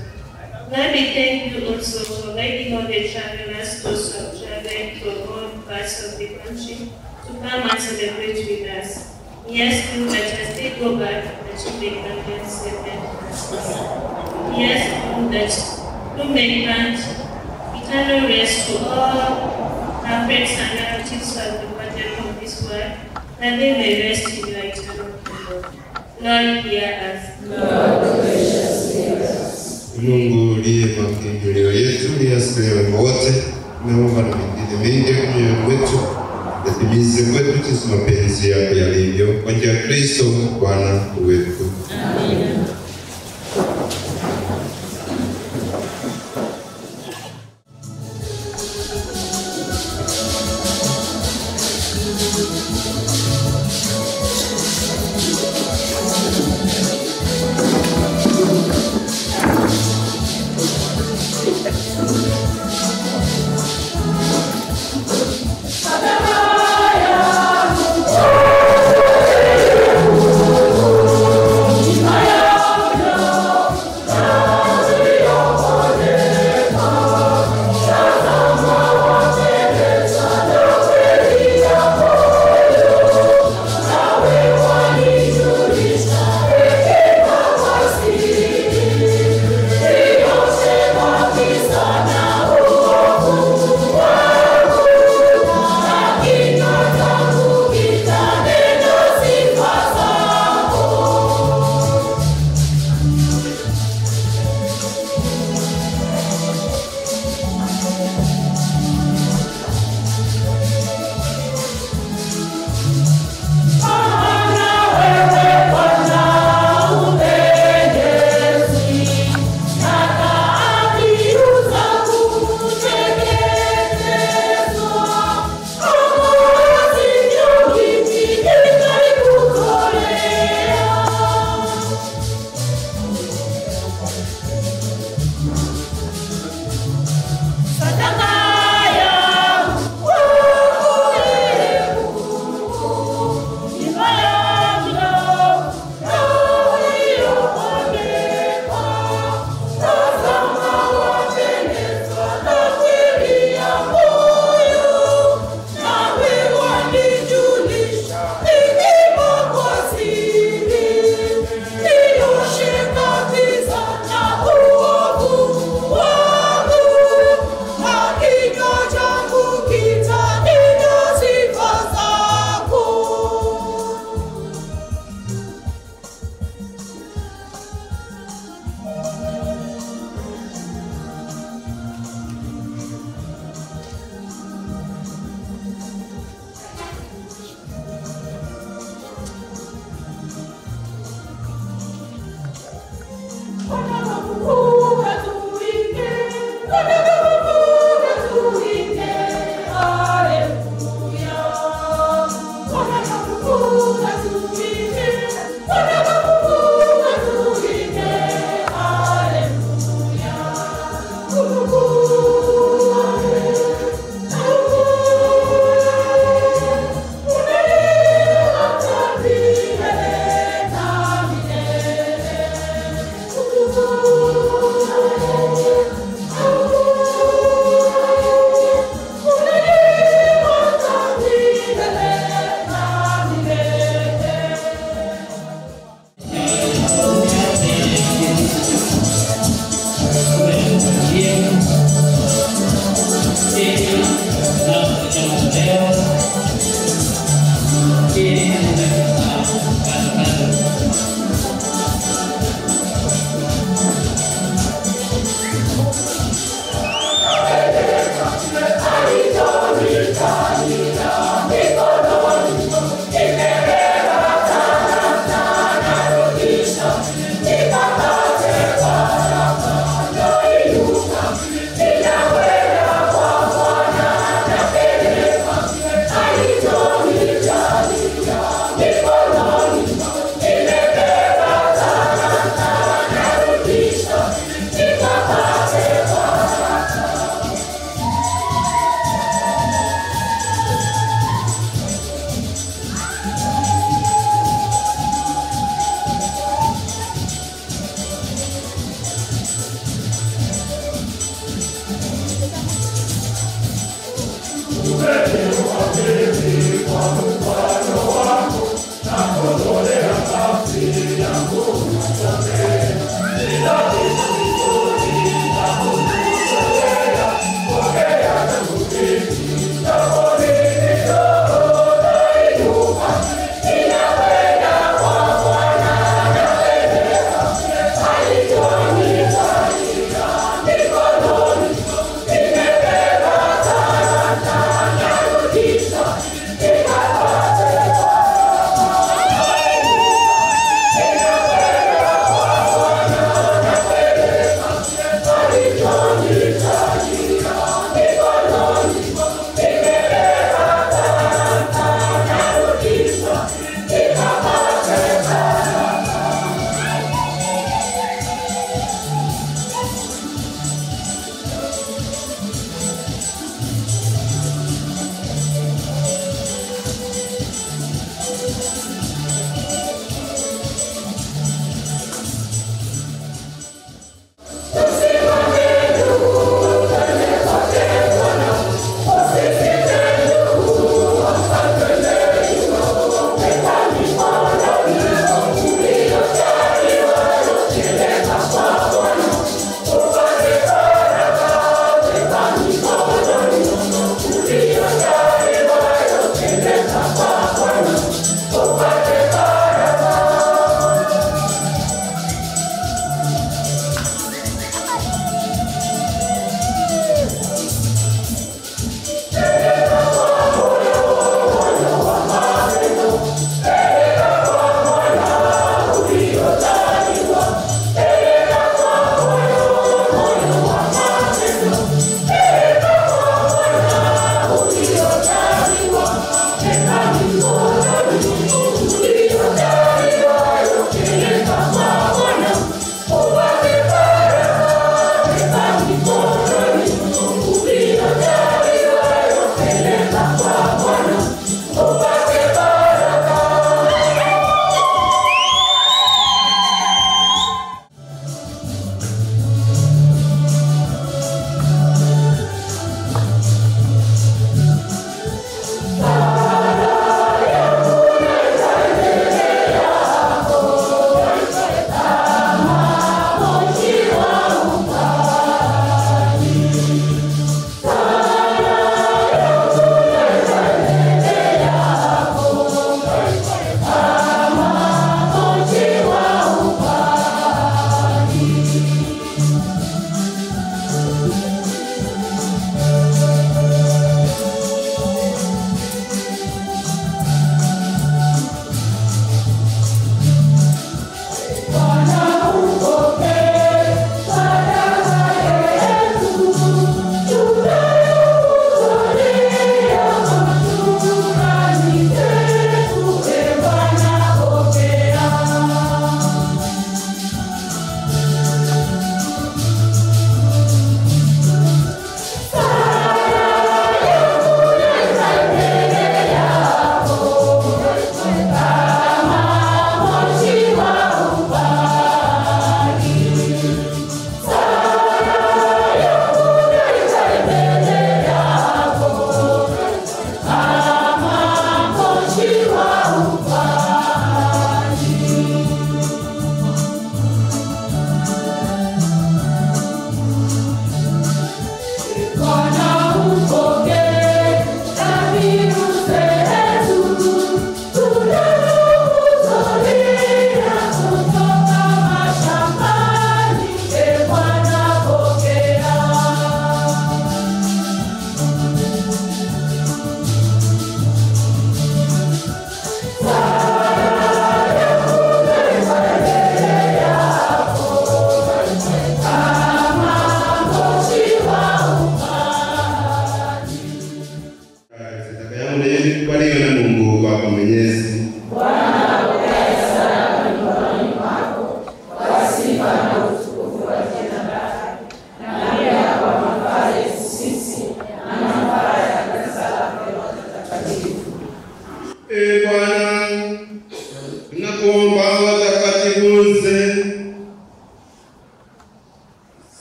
Lord, we thank you also for guiding all the travelers, those who have traveled from all parts of the country, to come and celebrate with us. We ask you that as they go back, that you may grant them safe and justice. We ask you that you may grant eternal rest to all our friends and relatives who have departed from this world, that they may rest in your eternal kingdom. Lord, hear us. Lord, graciously hear us. Mungu uliye makimbilio yetu, uliye wema wote, umeomba na mengine mengi mioyoni mwetu, yatimize kwetu jinsi mapenzi yako yalivyo, kwa njia ya Kristo Bwana wetu. Amina.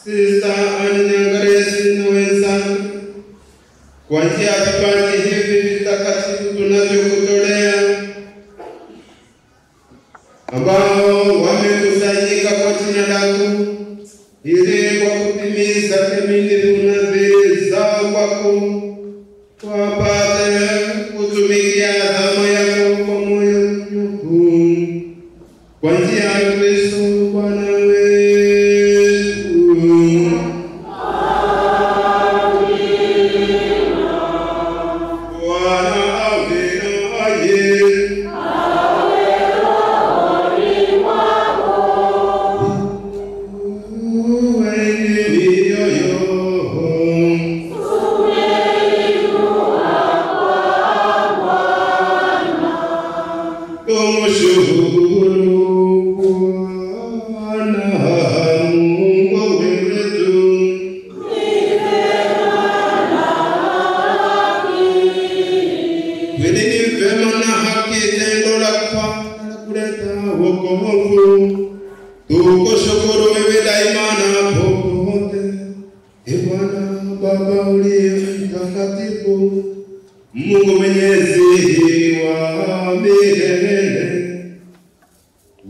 Sister Anne Nyangaresi na wenzangu kwa njia ya vipaji tunavyokutolea, ambao wamekusanyika kwa jina lako ili kwa kutimiza kamilifu nadhiri zao kwako wapate kutumikia adhamu yako kwa moyo mnyofu kwa njia ya Kristo Bwana wetu. Bwana awe nanyi. Inueni mioyo. Tumshukuru Bwana Mungu wetu. Kweli ni vema na haki, tendo la kufaa na kuleta wokovu. Tukushukuru wewe daima na popote, e Bwana Baba uliye mtakatifu, Mungu mwenyezi wa milele.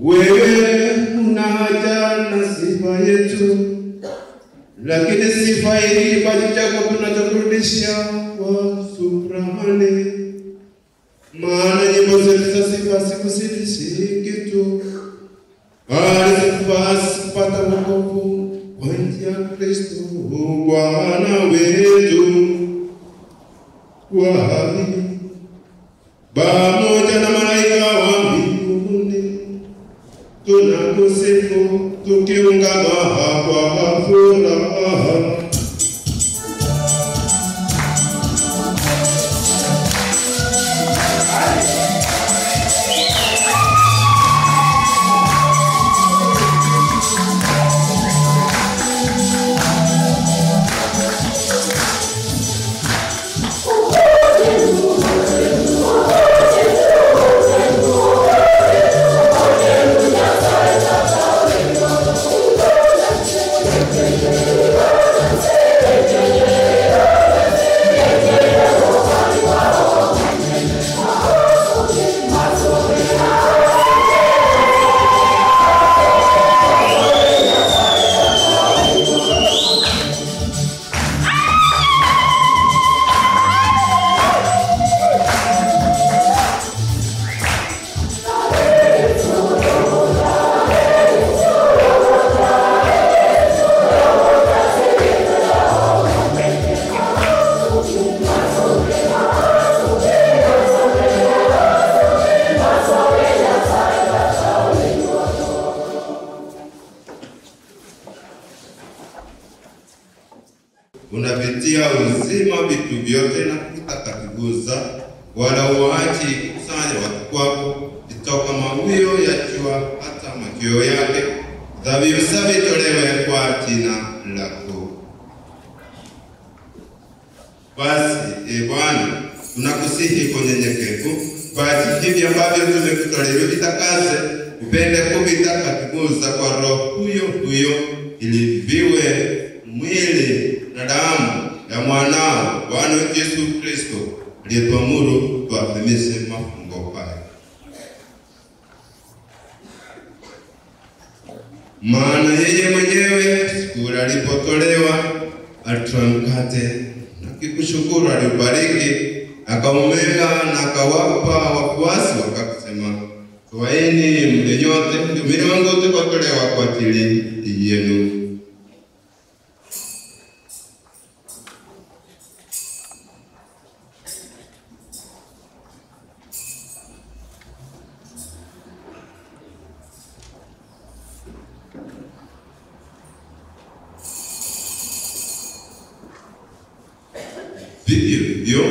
Wewe una haja na sifa yetu, lakini sifa hii kipaji chako tunachokurudishia kwa shukrani. Maana nyimbo zetu za sifa hazikuzidishi kitu, bali zikupasa kupata wokovu kwa njia ya Kristo Bwana wetu. Kwa hiyo pamoja na malaika wa mbinguni tunakusifu tukiungama kwa furaha. Unavitia uzima vitu vyote na kutakatifuza, wala uachi kukusanya watu kwako kutoka mawio ya jua hata machweo yake. Dhabihu safi itolewe kwa jina lako. Basi e Bwana, tunakusihi kwa unyenyekevu, basi hivi ambavyo tumekutolea vitakase, upende kuvitakatifuza kwa Roho huyo huyo, ili viwe mwili na damu ya mwanao Bwana wetu Yesu Kristo, aliyetuamuru tuadhimishe mafungo haya. Maana yeye mwenyewe siku alipotolewa alitwaa mkate na akikushukuru aliubariki, akaumega na akawapa wafuasi wakasema, twaeni mle nyote, ndio mwili wangu utakaotolewa kwa ajili yenu. Vivyo hivyo,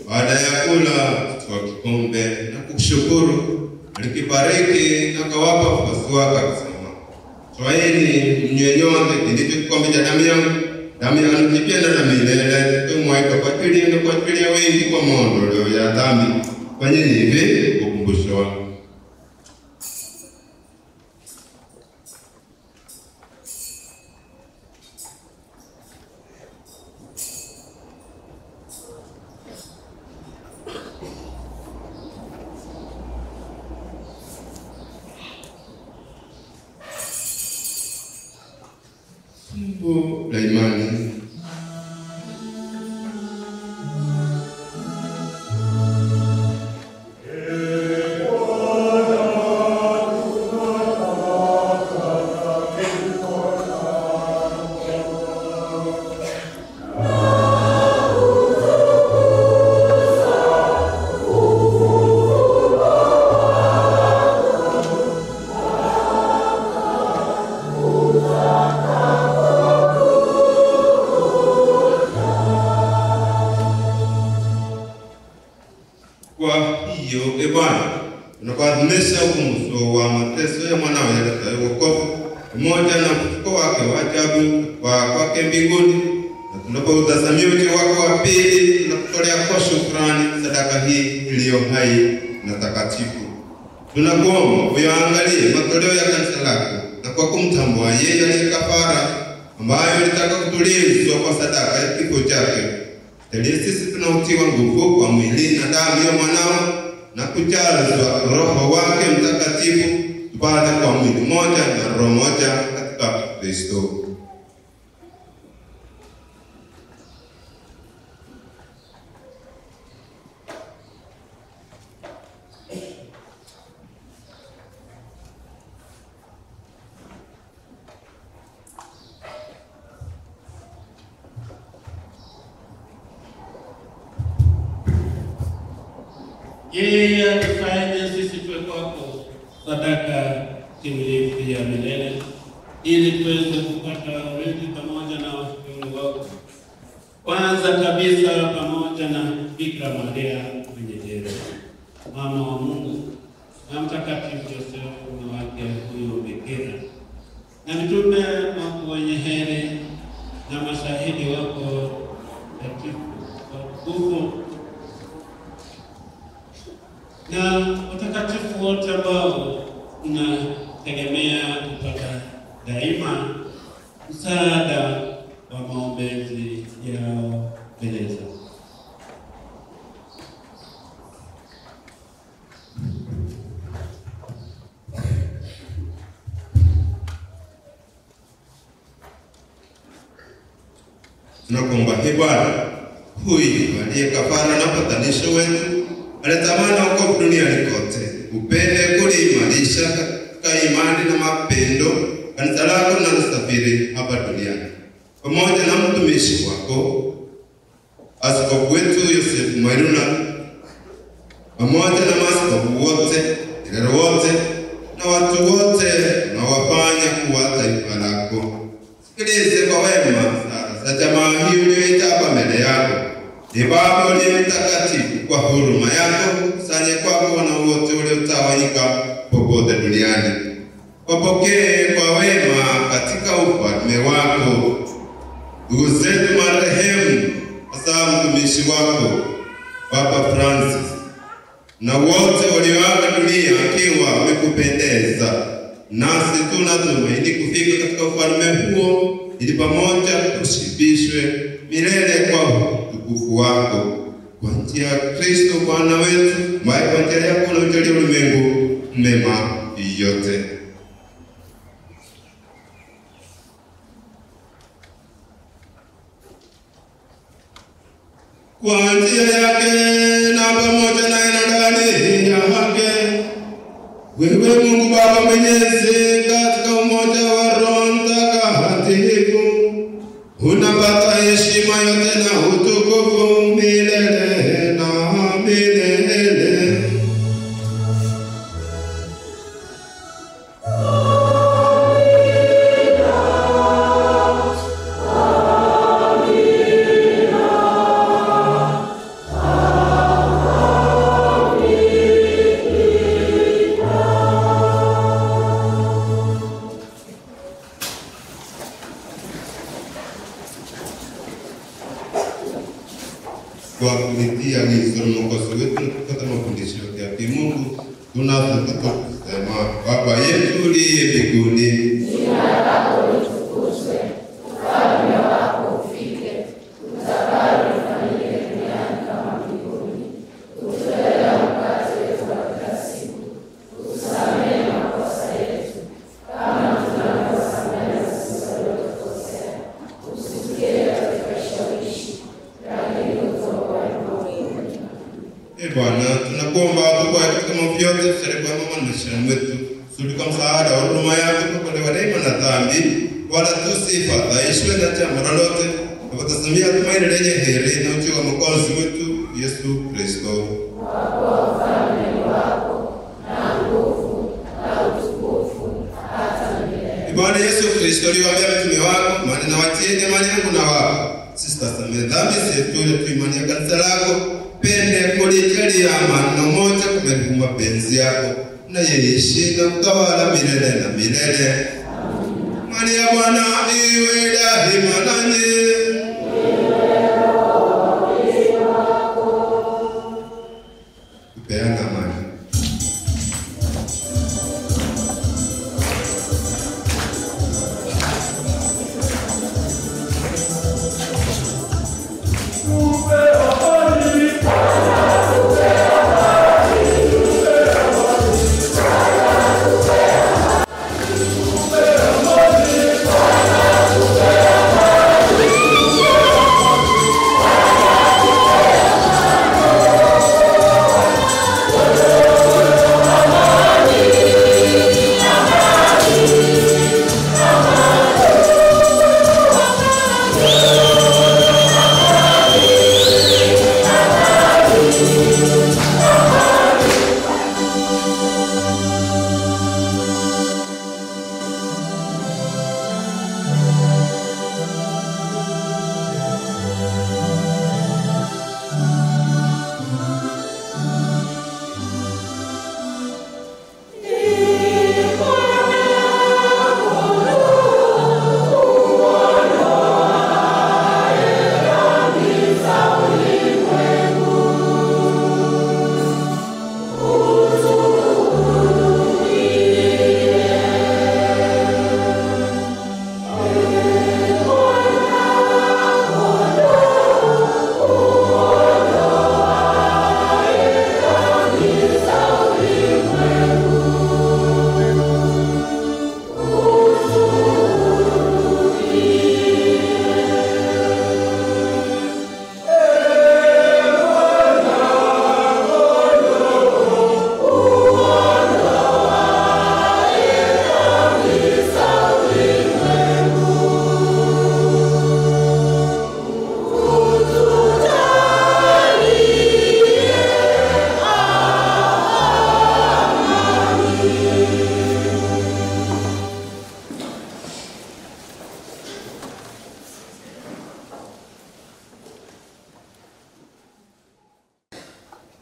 baada ya kula, akatwaa kikombe na kushukuru, alikibariki na akawapa wafuasi wake akisema, twaeni mnywe nyote, ndicho kikombe cha damu yangu, damu ya agano jipya na la milele, itakayomwagika kwa ajili yenu kwa ajili ya wengi kwa maondoleo ya dhambi. Fanyeni hivi kwa ukumbusho wangu. la imani. Kwa hiyo, e Bwana, tunakuadhimisha ukumbusho wa mateso ya mwanao yaletayo wokovu pamoja na ufufuko wake wa ajabu wa kwake mbinguni, na tunapoutazamia ujio wako wa pili, tunakutolea kwa shukrani sadaka hii iliyo hai na takatifu. Tunakuomba uyaangalie matoleo ya kanisa lako, na kwa kumtambua yeye aliye kafara ambayo ilitaka kutulizwa kwa sadaka ya kifo chake, ili sisi tunautiwa nguvu kwa mwili na damu ya mwanao na kujazwa Roho wake Mtakatifu, tupate kwa mwili mmoja na roho moja katika Kristo. Yeye atufanye sisi tuwe kwako sadaka timilifu ya milele, ili tuweze kupata urithi pamoja na wateule wako, kwanza kabisa pamoja na Bikira Maria mwenye heri, mama wa Mungu, na Mtakatifu Yosefu mume wake huyo Bikira, na mitume wako wenye heri, na mashahidi wako takatifu watukufu, na watakatifu wote ambao tunategemea kupata daima msaada wa maombezi yao mbele zako. Tunakuomba ee Bwana, huyu aliye kafara na patanisho wetu, alitamani wokovu duniani kote, upende kuliimarisha katika imani na mapendo kanisa lako linalosafiri hapa duniani, pamoja na mtumishi wako askofu wetu Yosefu Mwairuna, pamoja na maaskofu wote, ilero wote na watu wote unaowafanya kuwa taifa lako. Sikilize kwa wema sala za jamaa hii uliyoita hapa mbele yako. Ee Baba uliye mtakatifu, kwa huruma yako kusanye kwako wana wote waliotawanyika popote duniani, wapokee kwa wema katika ufalme wako ndugu zetu marehemu, hasa mtumishi wako Papa Francis na wote walioaga dunia akiwa wamekupendeza, nasi tunatumaini kufika katika ufalme huo, ili pamoja tushibishwe milele kwa utukufu wako, kwa njia ya Kristo Bwana wetu, ambaye kwa njia yako unaujalia ulimwengu mema yote. Kwa njia yake na pamoja naye na ndani yake, wewe Mungu Baba Mwenyezi, katika umoja wa Roho Mtakatifu, unapata heshima yote na utukufu milele na milele. Kwa kulitia agizo la Mwokozi wetu na kufuata mafundisho yote ya kimungu, tunathubutu kusema: Baba yetu uliye mbinguni, Jina lako litukuzwe, ufalme wako ufike, utakalo lifanyike duniani kama mbinguni. Utupe leo mkate wetu wa kila siku, utusamehe makosa yetu kama tunavyosamehe sisi waliotukosea, Bwana, tunakuomba tukoe katika maovu yote, tusaidie mama maishani mwetu. Kusudi kwa msaada wa huruma yako tuokolewe daima na dhambi, wala tusifadhaishwe na jambo lolote, na kutazamia tumaini lenye heri na ujio wa Mwokozi wetu Yesu Kristo. Bwana Yesu Kristo, uliwaambia mitume wako, maana nawatieni amani yangu na wako. Sisi tutasamehe dhambi zetu na tuimani ya kanisa lako, pende kulijalia amani na umoja kama mapenzi yako, na yeishi na kutawala milele na milele. Amani ya Bwana iwe daima nanyi. Tupeane amani.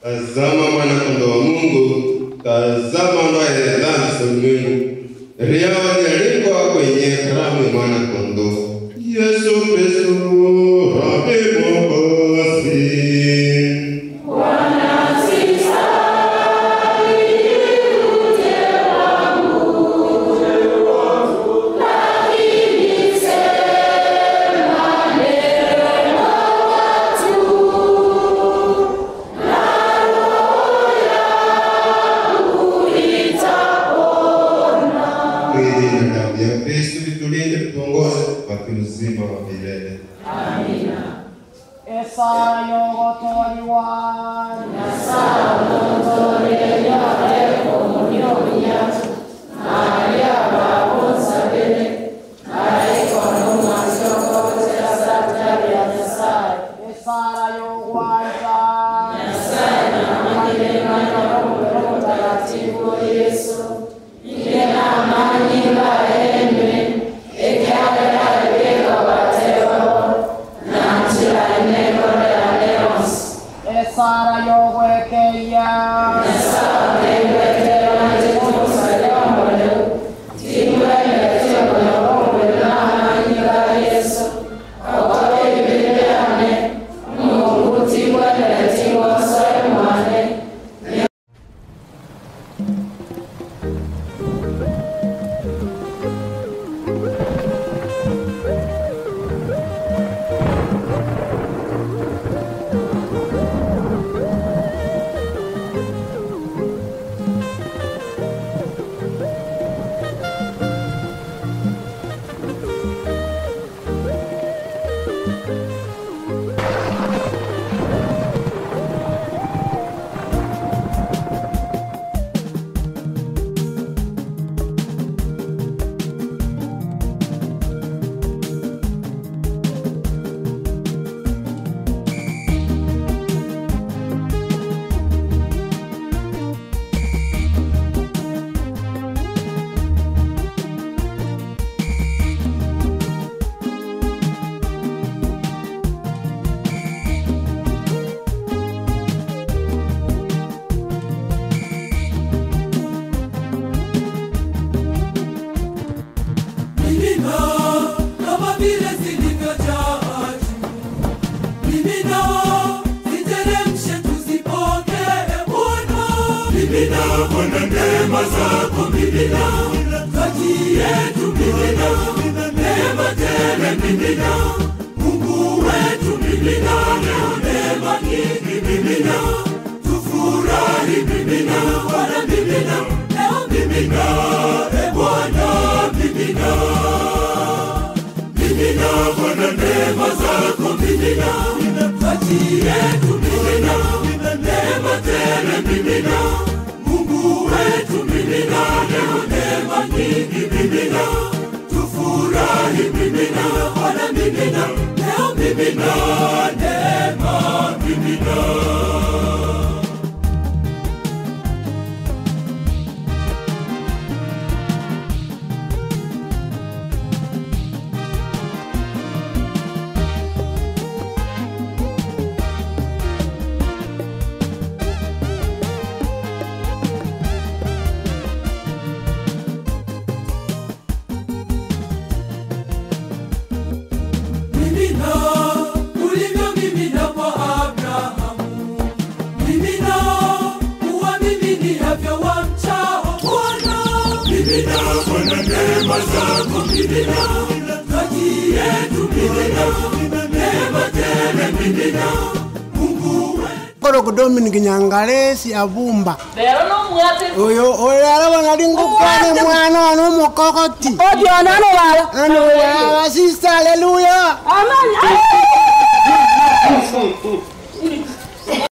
Tazama mwana-kondoo wa Mungu, tazama ondoaye dhambi za ulimwengu. Heri walioalikwa kwenye karamu ya mwana-kondoo. Yesu Kristo, Rabi Mwokozi. Uzima wa milele. Amina. Esayo gotoriwa Thank you. Mimina Bwana neema zako mimina, kati yetu mimina, neema tele mimina, Mungu wetu mimina, leo neema nyingi mimina, tufurahi mimina, Bwana mimina, leo mimina, e Bwana mimina. Mimina Bwana neema zako mimina, kati yetu mimina, neema tele mimina, Mungu wetu mimina, leo neema nyingi mimina, tufurahi mimina, Bwana mimina, leo mimina, neema mimina. Bwana neema zako mimina, kati yetu mimina, neema tele mimina, Mungu wetu. Koro Dominic Nyangalesi abumba. Lero no mwate. Oyo oyo nali ngukane mwana ono mukokoti. Odio nano wala. Ano wala sister, hallelujah. Amen.